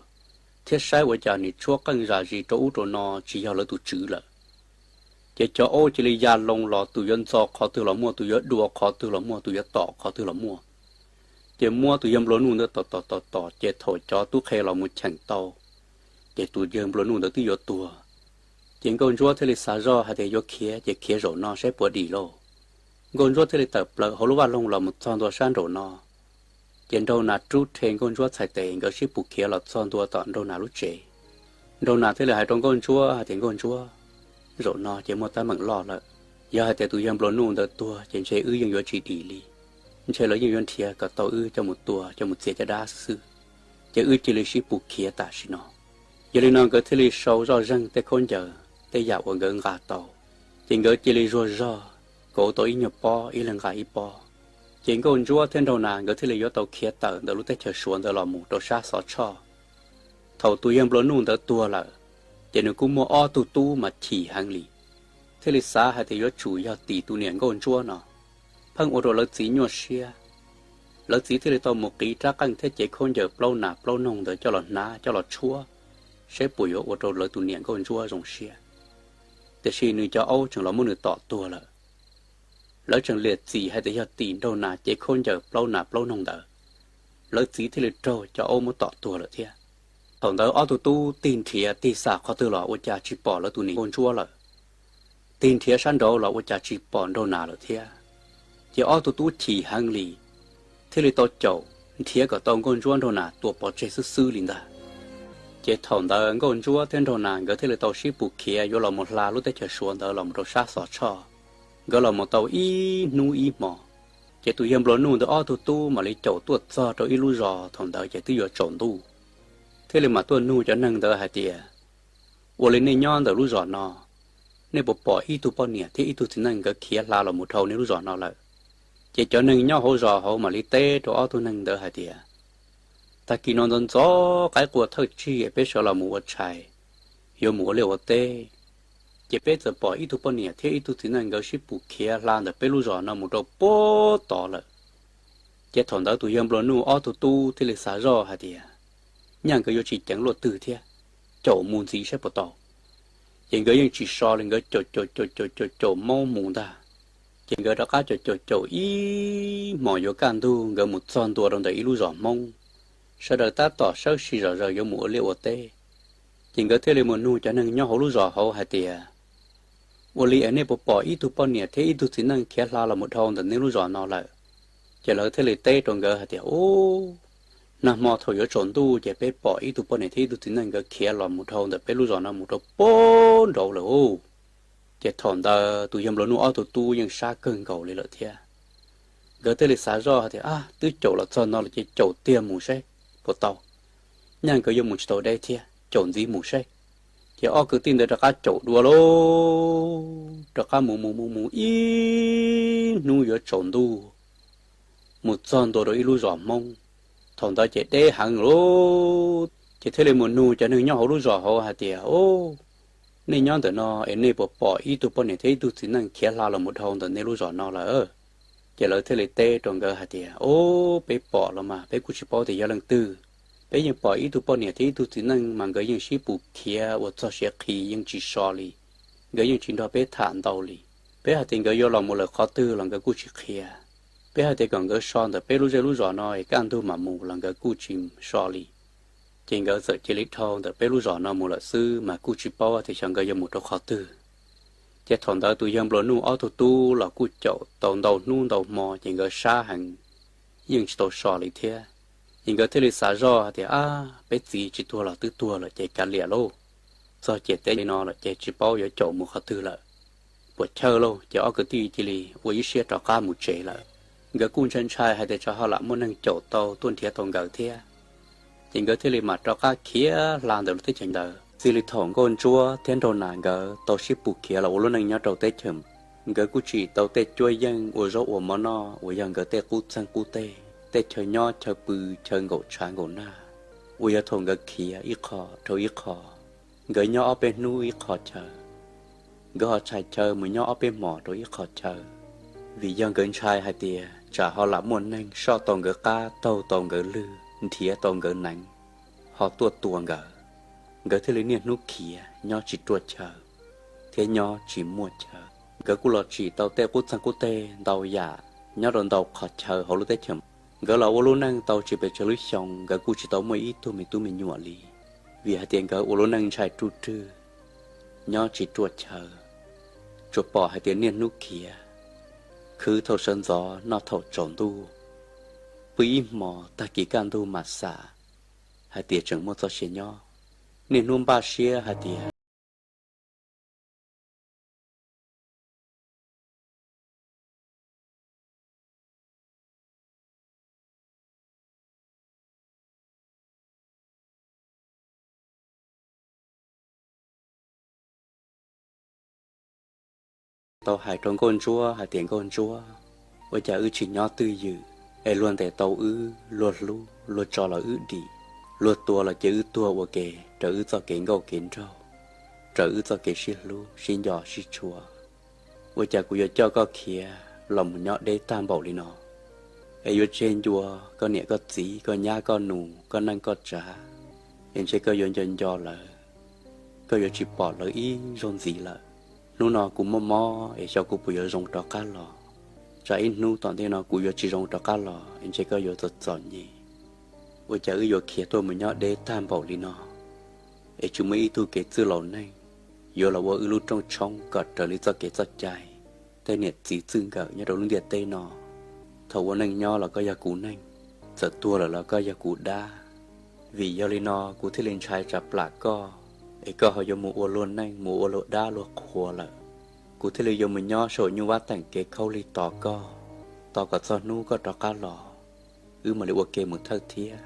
thiab saib ua cas nim tshuab qeej zam zis rau ub rau no tsis yog lawv tus tswv lawm, ces cov aub cia li ya loo los, tus yuav ntxo qhov twg los muaj, tus yuav dua qhov twg los muaj, tus yuav tom qhov twg los muaj. Ces muab tus yawg nplua nuj ntawd tom tom tom tom, ces thaum cov tub qhe los mus cheem tau, ces tus yawg nplua nuj ntawd twb yuav tuag. Ces Nkauj Ntsuab thiaj li xav zoj hais tias yuav khiav ces khiav zaum no saib puas dim lauj. Nkauj Ntsuab thiaj li tawm plaws hauv lub vaj loog los mus txog ntua sab nraum no. Ces Nraug Nas rub rhe Nkauj Ntsuab txhais tes, nkawd sib pus khiav los txog ntua tom Nraug Nas lub tsev. Nraug Nas thiaj li hais rau Nkauj Ntsuab hais tias, Nkauj Ntsuab, zaum no ces muaj teeb meem loj lawm. Yog hais tias tus yawg nplua nuj ntawd tuag ces ntshe wb yeej yuav tsis dim li, ntshe lawv yeej yuav nrhiav kom tau wb coj mus tua coj mus txiav caj dab xwb xwb. Ces wb cia li sib pus khiav tam sim no. Yog li no nkawd thiaj li sau zoj zeeg tej khaub ncaws tej yam uas nkawd nqa tau, ces nkawd cia li zuag zog kauv tau ib nyuag pob, ib leeg nqa ib pob. Ces Nkauj Ntsuab thiab Nraug Nas nkawd thiaj li yuav tau khiav tawm ntawm lub teb chaws Suav ntawd los mus rau sab Xov Tshoj. Thaum tus yawg nplua nuj ntawd tuag lawm, ces nws kuj muaj ob tug tub mas chim heev li, thiaj li xav hais tias yuav tsum yog tim tus niam Nkauj Ntsuab no, pheej ua rau lawv txiv nyuaj siab. Lawv txiv thiaj li tau mus qiv rab qeej thiab cev khaub ncaws plaub nas plaub noog ntawd coj los hnav coj los tshuab, saib puas yuav ua rau lawv tus niam Nkauj Ntsuab zoo siab. tiam sis nws cov aub tseem los muab nws tom tuag lawm. Lawv tseem liam txim hais tias yog tim nraug nas cev khaub ncaws plaub nas plaub noog ntawd, lawv txiv thiaj li raug cov aub muab tom tuag lawm thiab. Thaum ntawd ob tug tub tig nrhiav tig xam qhov twg los ua cas tsis pom lawv tus niam nkauj ntsuab lawm, tig nrhiav sab nraud los ua cas tsis pom nraug nas lawm thiab. Ces ob tug tub chim heev li, thiaj li tau caum nrhiav kom tau nkauj ntsuab nraug nas tua pov tseg xwb xwb li ntag. Ces thaum ntawd nkauj ntsuab thiab nraug nas nkawd thiaj li tau sib pus khiav yuav los mus hla lub teb chaws Suav ntawd los mus rau sab Xov Tshoj. Nkawd los mus tau ib hnub ib hmo, ces tus yawg nplua nuj ntawd ob tug tub mam li caum tuaj txog rau ib lub zos, thaum ntawd ces twb yuav tsaus ntuj. Thiaj li mam tuaj nug cov neeg ntawd hais tias, ua li nej nyob ntawm lub zos no, nej puas pom ib tug poj niam thiab ib tug txiv neej nkawd khiav hla los mus dhau nej lub zos no lawm? Ces cov neeg nyob hauv zos hauv mam li teb rau ob tug neeg ntawd hais tias, tag kis no ntxov ntxov qaib qua thawj tsig es peb sawv los mus ua tshais, yuav mus ua liaj ua teb, ces peb txawm pom ib tug poj niam thiab ib tug txiv neej nkawd sib pus khiav hla ntawm peb lub zos no mus rau puag tod lawm. Ces thaum ntawd tus yawg nplua nuj ob tug tub thiaj li xav zoj hais tias, nyaj nkawd yuav tsis ceev luaj twg thiab, caum mus ntxiv saib puas tau. Ces nkawd yeej tsis so li, nkawd caum caum caum caum caum caum maub mus ntag. Ces nkawd rov qab caum caum caum ib hmos yuav kaj ntug nkawd mus txog ntua rau ntawm ib lub zos Hmoob, sawv daws tab tom sawb sij zom zaws yuav mus ua liaj ua teb. Ces nkawd thiaj li mus nug cov neeg nyob hauv lub zos hauv hais tias, ua li es nej puas pom ib tug poj niam thiab ib tug txiv neej khiav hla los mus dhau ntawm nej lub zos no lawm? Ces lawv thiaj li teb rau nkawd hais tias, ub, nag hmo thaum yuav tsaus ntuj ces peb pom ib tug poj niam thiab ib tug txiv neej nkawd khiav los mus dhau ntawm peb lub zos no mus rau puag nraud lawm ub. Ces thaum ntawd tus yawg nplua nuj ob tug tub yeej sab kawg nkaus li lawm thiab. Nkawd thiaj li xav zoj hais tias, ab, twb caum los txog no lawm ces caum tiag mus saib puas tau, nyaj nkawd yuav mus tsis tau deb thiab, caum ntxiv mus saib. Ces ob kwv tij ntawd rov qab caum dua lauj, rov qab mus mus mus mus ib hnub yuav tsaus ntuj, mus txog ntua rau ib lub zos Hmoob. Thaum ntawd ces deb heev lauj, ces thiaj li mus nug cov neeg nyob hauv lub zos hauv hais tias, ub, nej nyob ntawm no es nej puas pom ib tug poj niam thiab ib tug txiv neej khiav hla los mus dhau ntawm nej lub zos no lawm? Ces lawv thiaj li teb rau nkawd hais tias, ub, peb pom los mas peb kuj tsis paub tias yog leej twg. Peb yeej pom ib tug poj niam thiab ib tug txiv neej mas nkawd yeej sib pus khiav ua txog siav qhi yeej tsis so li, nkawd yeej tsis nrog peb tham ntau li. Peb hais tias nkawd yuav los mus lawm qhov twg los nkawd kuj tsis qhia. Peb hais tias kom nkawd so ntawm peb lub zej lub zos no es kaj ntug mam mus los nkawd kuj tsis so li. Ces nkawd txawm cia li dhau ntawm peb lub zos no mus lawm xwb mas kuj tsis paub tias xyov nkawd yuav mus rau qhov twg. Ces thaum ntawd tus yawg nplua nuj ob tug tub los kuj caum tau ntau hnub ntau hmo ces nkawd sab heev, yeej tsis tau so li thiab. Ces nkawd thiaj li xav zoj hais tias, ab, peb txiv tsis tuag los twb tuag lawm ces kav liam lauj, txog ciam teb li no lawm ces tsis paub yuav caum mus qhov twg lawm, puas chawj lauj. Ces ob kwv tij cia li ua ib siab rov qab mus tsev lawm. Nkawd kuj ntshai ntshai hais tias tsam ho lam muaj neeg caum tau tuaj nrhiav tau nkawd thiab. Ces nkawd thiaj li mam rov qab khiav hla ntawm lub teb chaws ntawd. Txij li thaum Nkauj Ntsuab thiab Nraug Nas nkawd tau sib pus khiav los ua lub neej nyob rau teb chaws, nkawd kuj tsim tau tej cuab yeej ua zaub ua mov noj uas yog nkawd tej qub txeeg qub teg, tej chaw nyob chaw pw, chaw nkaum tshav nkaum nag, uas yog thaum nkawd khiav ib qho dhau ib qho, nkawd nyob ob peb hnub ib qho chaw, nkawd ho tshais chaw mus nyob ob peb hmos rau ib qho chaw, vim yog nkawd ntshai hais tias tsam ho lam muaj neeg soj tau nkawd qab, taug tau nkawd lwg, nrhiav tau nkawd neev, ho tuaj tua nkawd. Nkawd thiaj li niaj hnub khiav nyob tsis ruaj chaw thiab nyob tsis muaj chaw. Nkawd kuj los tsim tau tej qub txeeg qub teg ntau yam nyob rau ntau qhov chaw hauv lub teb chaws. Nkawd los ua lub neej tau tsis pes tsawg lub xyoo, nkawd kuj tsis tau muaj ib tug me tub me nyuam li, vim hais tias nkawd ua lub neej ntshai ruj rwg, nyob tsis ruaj chaw, tsuas pom hais tias niaj hnub khiav, khwv thaum sawv ntxov noj thaum tsaus ntuj, pw ib hmos tag kis kaj ntug mam xam hais tias tseem muaj txoj sia nyob, niaj hnub npaj siab hais tias tau hais rau Nkauj Ntsuab hais tias, Nkauj Ntsuab, ua cas wb tsis nyob twj ywm es luag ntes tau wb, luag hlub, luag tso los wb dim, luag tua los cia wb tuag ua ke raws wb txoj kev nkauj kev nraug, raws wb txoj kev sib hlub sib nco sib tshua. Ua cas kuv yuav coj koj khiav los mus nyob deb tag npaum li no, es yuav tseg ncua koj niam koj txiv, koj nyab koj nus, koj neej koj tsav, es ntshe koj yuav nco nco lawv, koj yuav tsis pom lawv ib zaug ntxiv lawm. Hnub no kuv mob mob es xyov kuv puas yuav zoo rov qab los. Tsam ib hnub tom ntej no kuv yuav tsis zoo rov qab los es ntshe koj yuav txom txom nyem. Ua cas wb yuav khiav tuaj mus nyob deb tag npaum li no, es tsis muaj ib tug kev txwj laus neeg yuav los ua wb lub rooj tshoob kom raws li txoj kev txoj cai. Tej niam txiv txij nkawm nyob rau lub ntiaj teb no, thaum ua neej nyob los koj yog kuv neeg, txawm tuag lawm los koj yog kuv dab. Vim yog li no kuv thiaj li ntshai tsam plam koj, es koj ho yuav mus ua luag neej mus ua luag dab luag qhua lawm. Kuv thiaj li yuav mus nyob saum nyuj vab teem kev khaub lig tos koj, tos kom txog hnub koj rov qab los, wb mam li ua ke mus thawj thiab.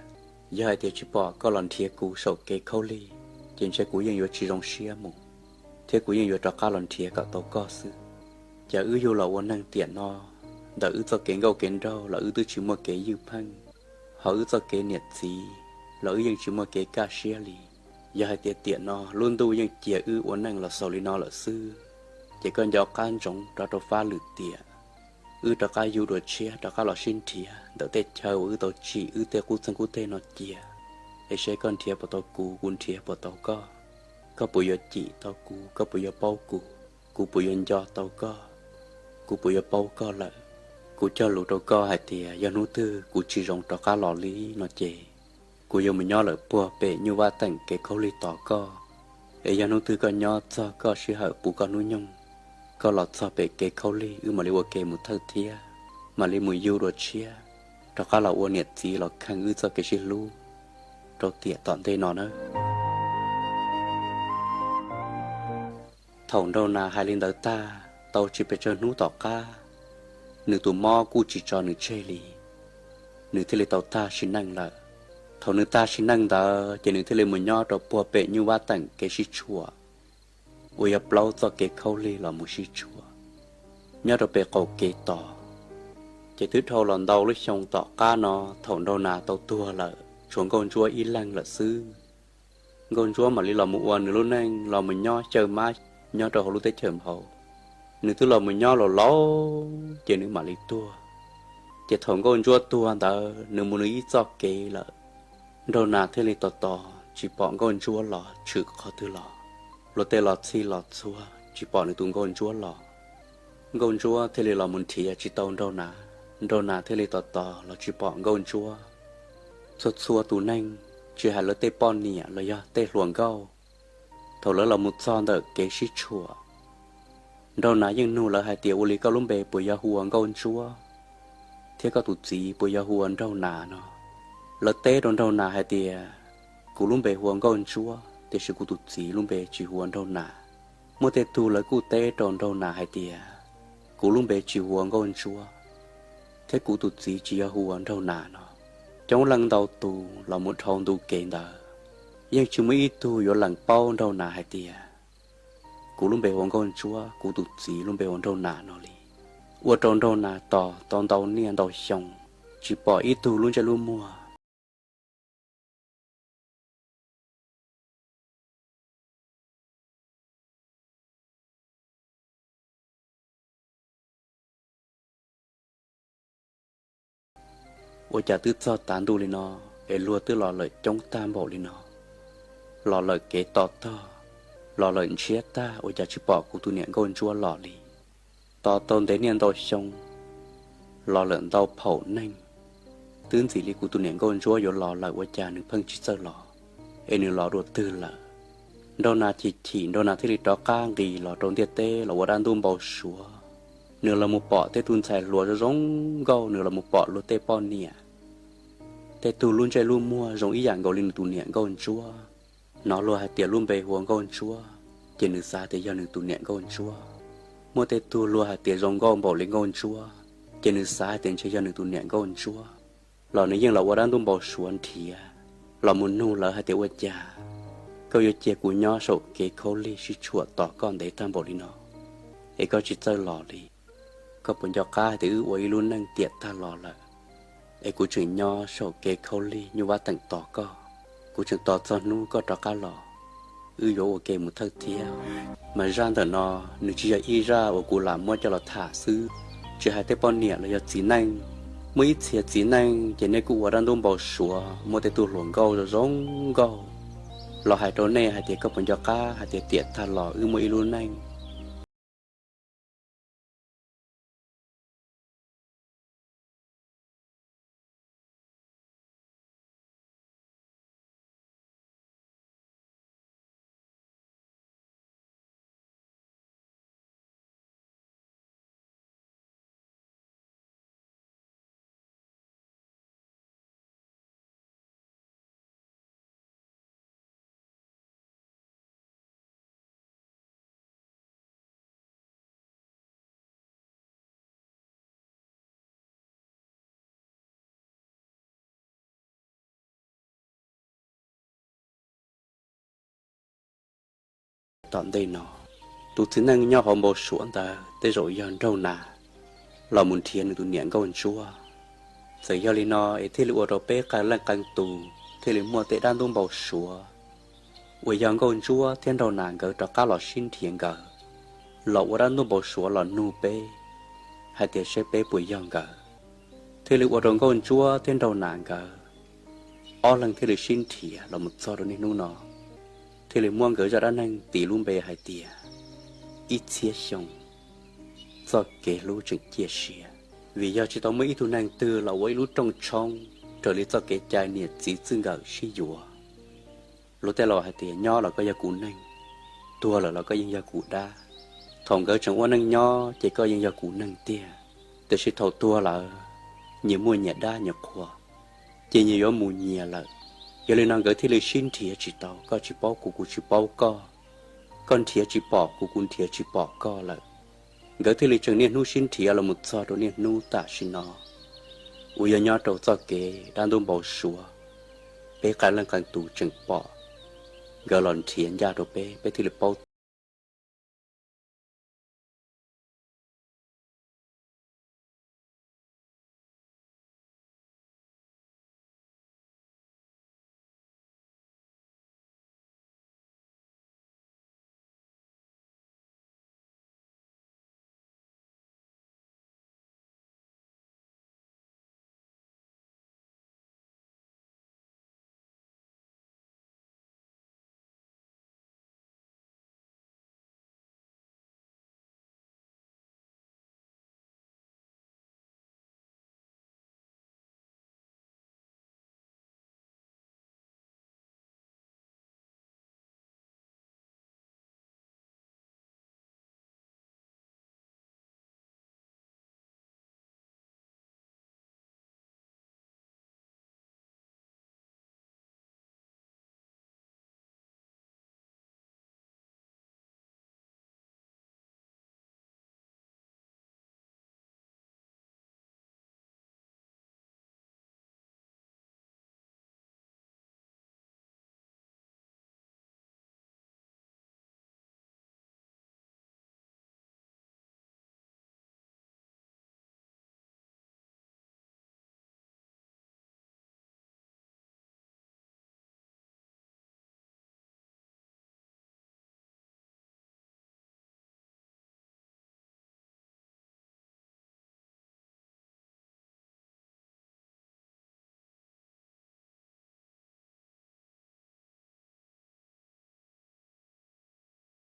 Yog hais tias tsis pom koj los nrhiav kuv saum kev khaub lig, ces ntshe kuv yeej yuav tsis zoo siab mus, thiab kuv yeej yuav rov qab los nrhiav kom tau koj xwb. Ces wb yug los ua neeg tiam no, ntawm wb txoj kev nkauj kev nraug los wb twb tsis muaj kev ywj pheej, ho wb txoj kev niam txiv los wb yeej tsis muaj kev kaj siab li. Yog hais tias tiam no lub ntuj yeej cia wb ua neej los xaus li no lawm xwb, ces koj nco qab ntsoov rov rau fab lwm tiam, wb rov qab yug dua tshiab rov qab los sib nrhiav ntawm tej chaw uas wb tau tsim wb tej qub txeeg qub teg no cia, es seb koj nrhiav puas tau kuv, kuv nrhiav puas tau koj. Koj puas yuav cim tau kuv, koj puas yuav paub kuv, kuv puas yuav nco tau koj, kuv puas yuav paub koj lawm. Kuv cog lus rau koj hais tias yog hnub twg kuv tsis zoo rov qab los li no ces, kuv yuav mus nyob lawm puag pem nyuj vab teem kev khaub lig tos koj. Es yog hnub twg koj nyob txog koj sij hawm puv koj hnub nyoog, koj los txog pem kev khaub lig wb mam li ua ke mus thawj thiab, mam li mus yug dua tshiab, rov qab los ua niam txiv los kheej wb txoj kev sib hlub rau tiam tom ntej no na. Thaum Nraug Nas hais li ntawd tag, tau tsis pes tsawg hnub tom qab, nws tus mob kuj tsis tso nws tseg li, nws thiaj li tau tag sim neej lawm. Thaum nws tag sim neej ntawd ces nws thiaj li mus nyob rau puag pem nyuj vab teem kev sib tshuam, uas yog plaub txoj kev khaub lig los mus sib tshuam, nyob rau pem qaum kev tos. Ces twb dhau los ntau lub xyoo tom qab no, thaum Nraug Nas tau tuag lawm tshuav Nkauj Ntsuab ib leeg lawm xwb. Nkauj Ntsuab mam li los mus ua nws lub neej los mus nyob xyaw mab nyob rau hauv lub teb chaws Nphau. Nws twb los mus nyob laus laus ces nws mam li tuag. Ces thaum Nkauj Ntsuab tuag ntawd nws mus nws ib txoj kev lawm. Nraug Nas thiaj li tos tos tsis pom Nkauj Ntsuab los tshwm qhov twg los, luag tej los txhij los txhua tsis pom nws tus Nkauj Ntsuab los. Nkauj Ntsuab thiaj li los mus nrhiav tsis tau Nraug Nas, Nraug Nas thiaj li tos tos los tsis pom Nkauj Ntsuab. Txhua txhua tus neeg, tsis hais lawv tej poj niam los yog tej hluas nkauj, thaum lawv los mus txog ntawm kev sib tshuam, Nraug Nas yeej nug lawv hais tias ua li koj lub npe puas yog hu ua Nkauj Ntsuab, thiab koj tus txiv puas yog hu ua Nraug Nas no. Lawv teb rau Nraug Nas hais tias kuv lub npe hu ua Nkauj Ntsuab tiam sis kuv tus txiv lub npe tsis hu ua Nraug Nas. Muaj tej tug lawv kuj teb rau Nraug Nas hais tias kuv lub npe tsis hu ua Nkauj Ntsuab, thiab kuv tus txiv tsis yog hu ua Nraug Nas no. Coob leej ntau tus los mus dhau ntu kev ntawd, yeej tsis muaj ib tug yuav lees paub Nraug Nas hais tias kuv lub npe hu ua Nkauj Ntsuab, kuv tus txiv lub npe hu ua Nraug Nas no li. Ua rau Nraug Nas tos tau ntau niaj ntau xyoo tsis pom ib tug lub ntsej lub muag. Ua cas twb txog tav ntuj li no es luag twb los lawm coob tag npaum li no, los lawm kev to tog, los lawm ntshiab tag ua cas tsis pom kuv tus niam Nkauj Ntsuab los li. Tos tau ntev niaj ntau xyoo, los lawm ntau phaum neeg, twb ntxim li kuv tus niam Nkauj Ntsuab yuav los lawm ua cas nws pheej tsis txawj los, es nws los dua twg lawm. Nraug Nas chim chim, Nraug Nas thiaj li rov qab nqis los rau ntiaj teb los ua dab ntub npau suav. Nws los mus pom tej tug ntxhais hluas zoo zoo nkauj, nws los mus pom luag tej poj niam, tej tug lub ntsej lub muag zoo ib yam nkaus li nws tus niam Nkauj Ntsuab. Hnov luag hais tias lub npe hu ua Nkauj Ntsuab, ces nws xav tias yog nws tus niam Nkauj Ntsuab. Muaj tej tug luag hais tias zoo nkauj npaum li Nkauj Ntsuab, ces nws xav hais tias ntshe yog nws tus niam Nkauj Ntsuab. Los nws yeej los ua dab ntub npau suav nrhiav, los mus nug lawv hais tias ua cas koj yuav cia kuv nyob saum kev khaub lig sib tshuam tos koj ntev tag npaum li no, es koj tsis txawj los li. Koj puas nco qab hais tias wb ua ib lub neej tiam tag los lawm, es kuv tseem nyob saum kev khaub lig nyuj vab teem tos koj. Kuv tseem tos txog hnub koj rov qab los, wb yuav ua ke mus thawj thiab. Mas zaj ntawm no, nws tsis yog ib zaj uas kuv lam muab coj los tham xwb. Tsis hais tej poj niam los yog txiv neej, muaj ib txhia txiv neej ces nej kuj ua dab ntub npau suav muaj tej tug hluas nkauj zoo zoo nkauj los hais rau nej hais tias koj puas nco qab hais tias tiam tag los wb muaj ib lub neej tom ntej no. Tus txiv neej nyob hauv npau suav ntawd tej zaum yog Nraug Nas los mus nrhiav nws tus niam Nkauj Ntsuab. Txawm yog li no es thiaj li ua rau peb qee leej qee tus thiaj li muaj tej dab ntub npau suav uas yog Nkauj Ntsuab thiab Nraug Nas nkawd rov qab los sib nrhiav nkawd, los ua dab ntub npau suav los nug peb hais tias seb peb puas yog nkawd. Thiaj li ua rau Nkauj Ntsuab thiab Nraug Nas nkawd ob leeg thiaj li sib nrhiav los mus txog rau niaj hnub no, thiaj li muab nkawd zaj dab neeg tis lub npe hais tias ib txhiab xyoo txoj kev hlub tseem ciaj sia. Vim yog tsis tau muaj ib tug neeg twg los ua ib lub rooj tshoob raws li txoj kev cai niam txiv txij nkawm sib yuav. Luag tej laus hais tias nyob los koj yog kuv neeg, tuag lawm los koj yeej yog kuv dab. Thaum nkawd tseem ua neej nyob ces koj yeej yog kuv neeg tiag, tiam sis thaum tuag lawm, nyias muaj nyias dab nyias qhua, ces nyias yuav mus nyias lawm. Yog li no nkawd thiaj li sib nrhiav tsis tau, koj tsis paub kuv, kuv tsis paub koj, koj nrhiav tsis pom kuv, kuv nrhiav tsis pom koj lawm. Nkawd thiaj li tseem niaj hnub sib nrhiav los mus txog rau niaj hnub tam sim no uas yog nyob rau txoj kev dab ntub npau suav, peb qee leej qee tus tseem pom nkawd los nrhiav ncaj rau peb, peb thiaj li paub.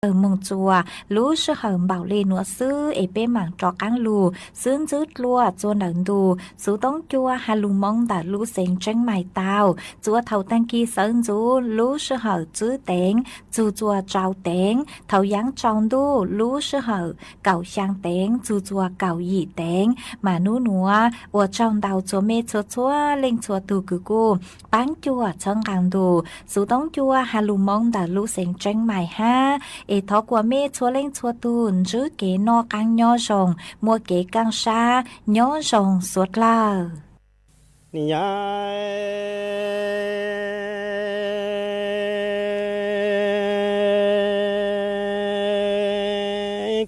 Mus txuas lub sij hawm npaum li nuav xwb es peb maam rov qaab lug xwb. Ntxwv dlua txua ntawm ntu, Xuv Toob Cua has lug moo ntawm lub xeev Tseeb Mais tau, txua thaum taag kis sawv ntxuv lub sij hawm tsib teev txug txua rau teev, thaum yaav tsaus ntuj lub sij hawm kaum xyaa teev txug txua kaum yim teev. Mas nub nuav ua tsaug ntau txhua mej txhua txhua leej txhua tug kws kuj paab cuam txhawb nqaa ntu Xuv Toob Cua has lug moo ntawm lub xeev Tseeb Mais hab. Es thov kuas mej txhua leej txhua tug ntsib kev noj qaab nyob zoo, muaj kev kaaj sab nyob zoo suav dlawg.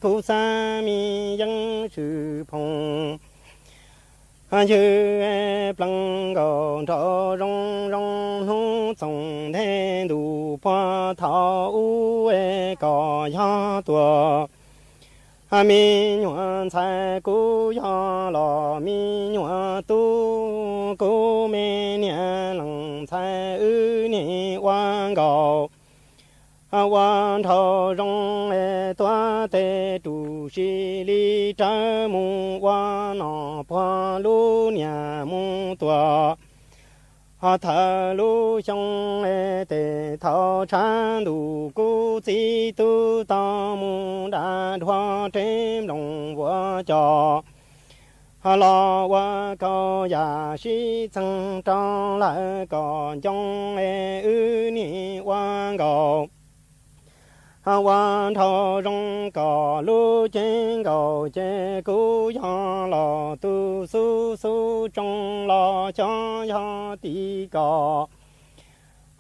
Kuv xaav mi yeeb swm phoom, ywg pleev nkaus nrov zoo zoo, hnub txoos nthe ntuj puag thaum ub kom yog tuag. Me nyuam ntxhais kuv yog los me nyuam tub, kuv me niam leej ntxhais wb niam ua nkaus. Ua nraug zoo tuav tes ru sis li rawv mus ua nom puag lub niam mus tuag. Ho thawm lub xyoo tes thaum tshav ntuj kuv txiv tub tau mus da dhuav reb nploos vuas cos. Ho los ua kaus yam sib txeeg rau lawm kom ncoo wb niam ua nkaus. Ua nraug zoo kom lub cev nkaus ces kuv yog los tug xub xub tsoo los xyov yog tim kom.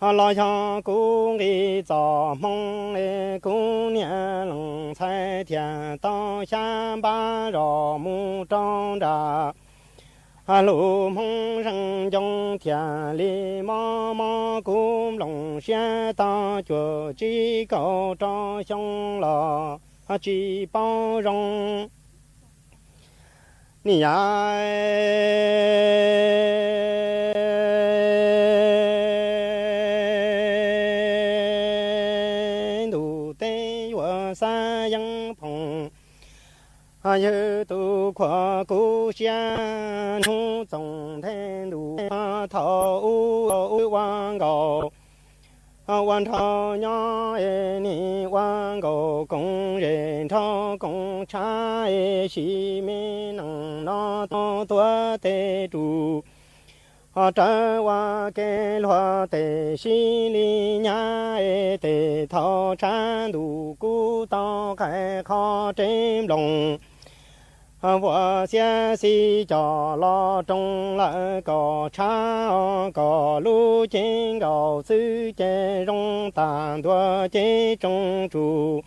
Los yog kuv nqi txom hmoo es kuv niam leej ntxhais thiaj tau xyab npab zos mus rau nram lub hmoov zeej ncoo thiaj li mob mob kuv nplooj siab tau cuaj tsib kaum rau xyoo los tsis paub zoo. Niam yau, ntuj teb yuav xav yeeb phoom, yawg tus khuam kuv siab hnub txoos nthe ntuj thaum ub ua nkaus ua nraug nyob es nim ua nkaus koom zem nraug koom tshav es sim me neej no tuav tes ru ho rawv ua kev luag tes sib li nyab es tes thaum tshav ntuj kuv tau qhaib qhov rev nplooj vuas xiab xib cos los roos lawm kom tshav kom lub cev nkaus xwb ces zoo tag ntua cev tsoo tsuj.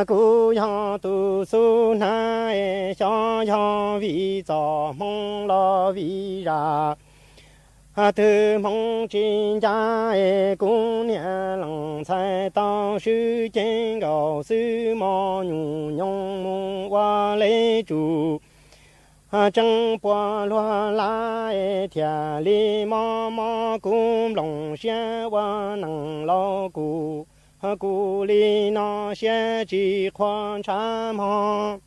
Kuv yog tus xub hnav es xyov yog vim txoj hmoo los vim zaj twg hmoov tsis ncaj es kuv niam leej ntxhais tau swb cev nkaus xwb mos nyuj nyoos mus ua lej tsum tseeb puas luag lawm es thiaj li mob mob kuv nplooj siab ua neej laus kuv, kuv li no siab tsis qhuav ntshav mog.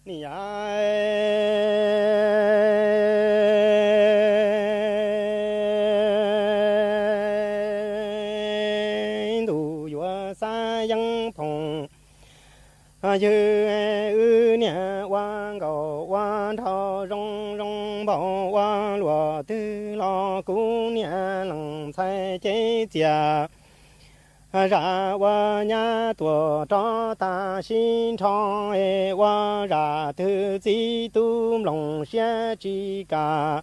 Niam yau, ntuj yuav xav yeeb phoom, yawg wb niam ua nkaus ua nraug zoo zoo npaum ua luaj twg los kuv niam leej ntxhais cev txias zaj ua nyab tuaj rov tag sib nrho es ua zaj twg txiv tub nplooj siab tsis kam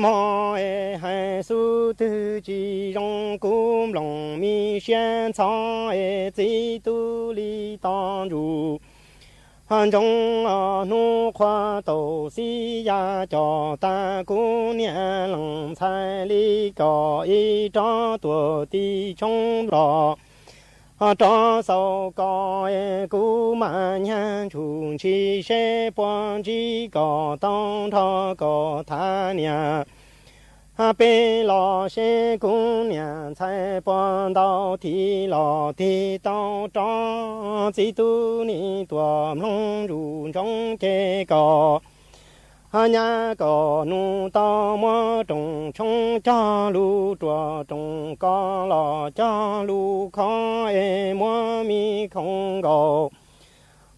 mog es hais xub twg tsis zoo kuv nplooj me siab ntxhov es txiv tub li tos ntsuj ho ntsoov os hnub qhua taus xib ya cos tag kuv niam leej ntxhais li kom ib rov tuaj tig tshoob los ho rov xaus kos es kuv mam nyag ntshum ntshis seb puas ntsib kos tau nrog kos tham niam. Peb los seb kuv niam ntxhais puas ntaus thim los tig tau rov txiv tub nim tuaj mloog ntsuj ntsoov ces kos ho nyab kos nus tau muab rooj tshoob cog lus ruam rooj kos los cog lus khov es muab me khoom nkaus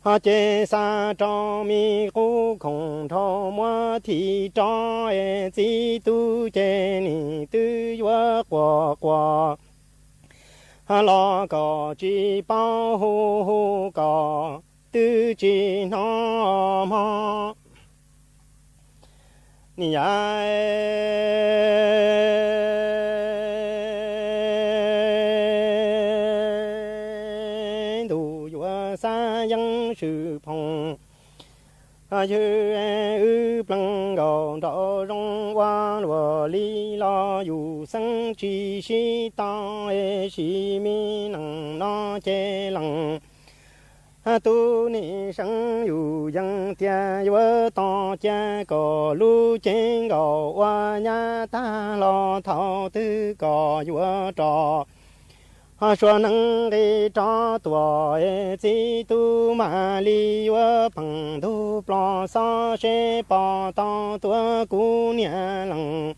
ho ces xa rau me qub khoom nrho muab thim rov es txiv tub ces nim twb yuav quas quas los kom tsis paub hu hu kom twb tsis hnov mog. Niam yau, ntuj yuav xav yeeb swm phoom, yawg wb plees nkaus nraum zoov ua luaj li los yus xeeb tsis sib tau es sim me neej no ces leej tub nim seev yus yees tias yuav tos cia kom lub cev nkaus ua nyab tag los thaum twg kom yuav rov ho suav neeb nqis rov tuaj es txiv tub mam li yuav peem ntug plos xob seb pom tau tuav kuv niam leej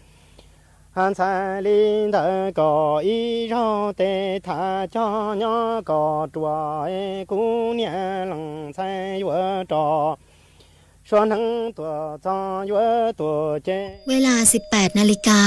ntxhais li ntawd kom ib zaug tes tham cog nyob kom ruam es kuv niam leej ntxhais yuav rov suav neeb tuaj txog yuav tuaj ces เวลา สิบแปด นาฬิกา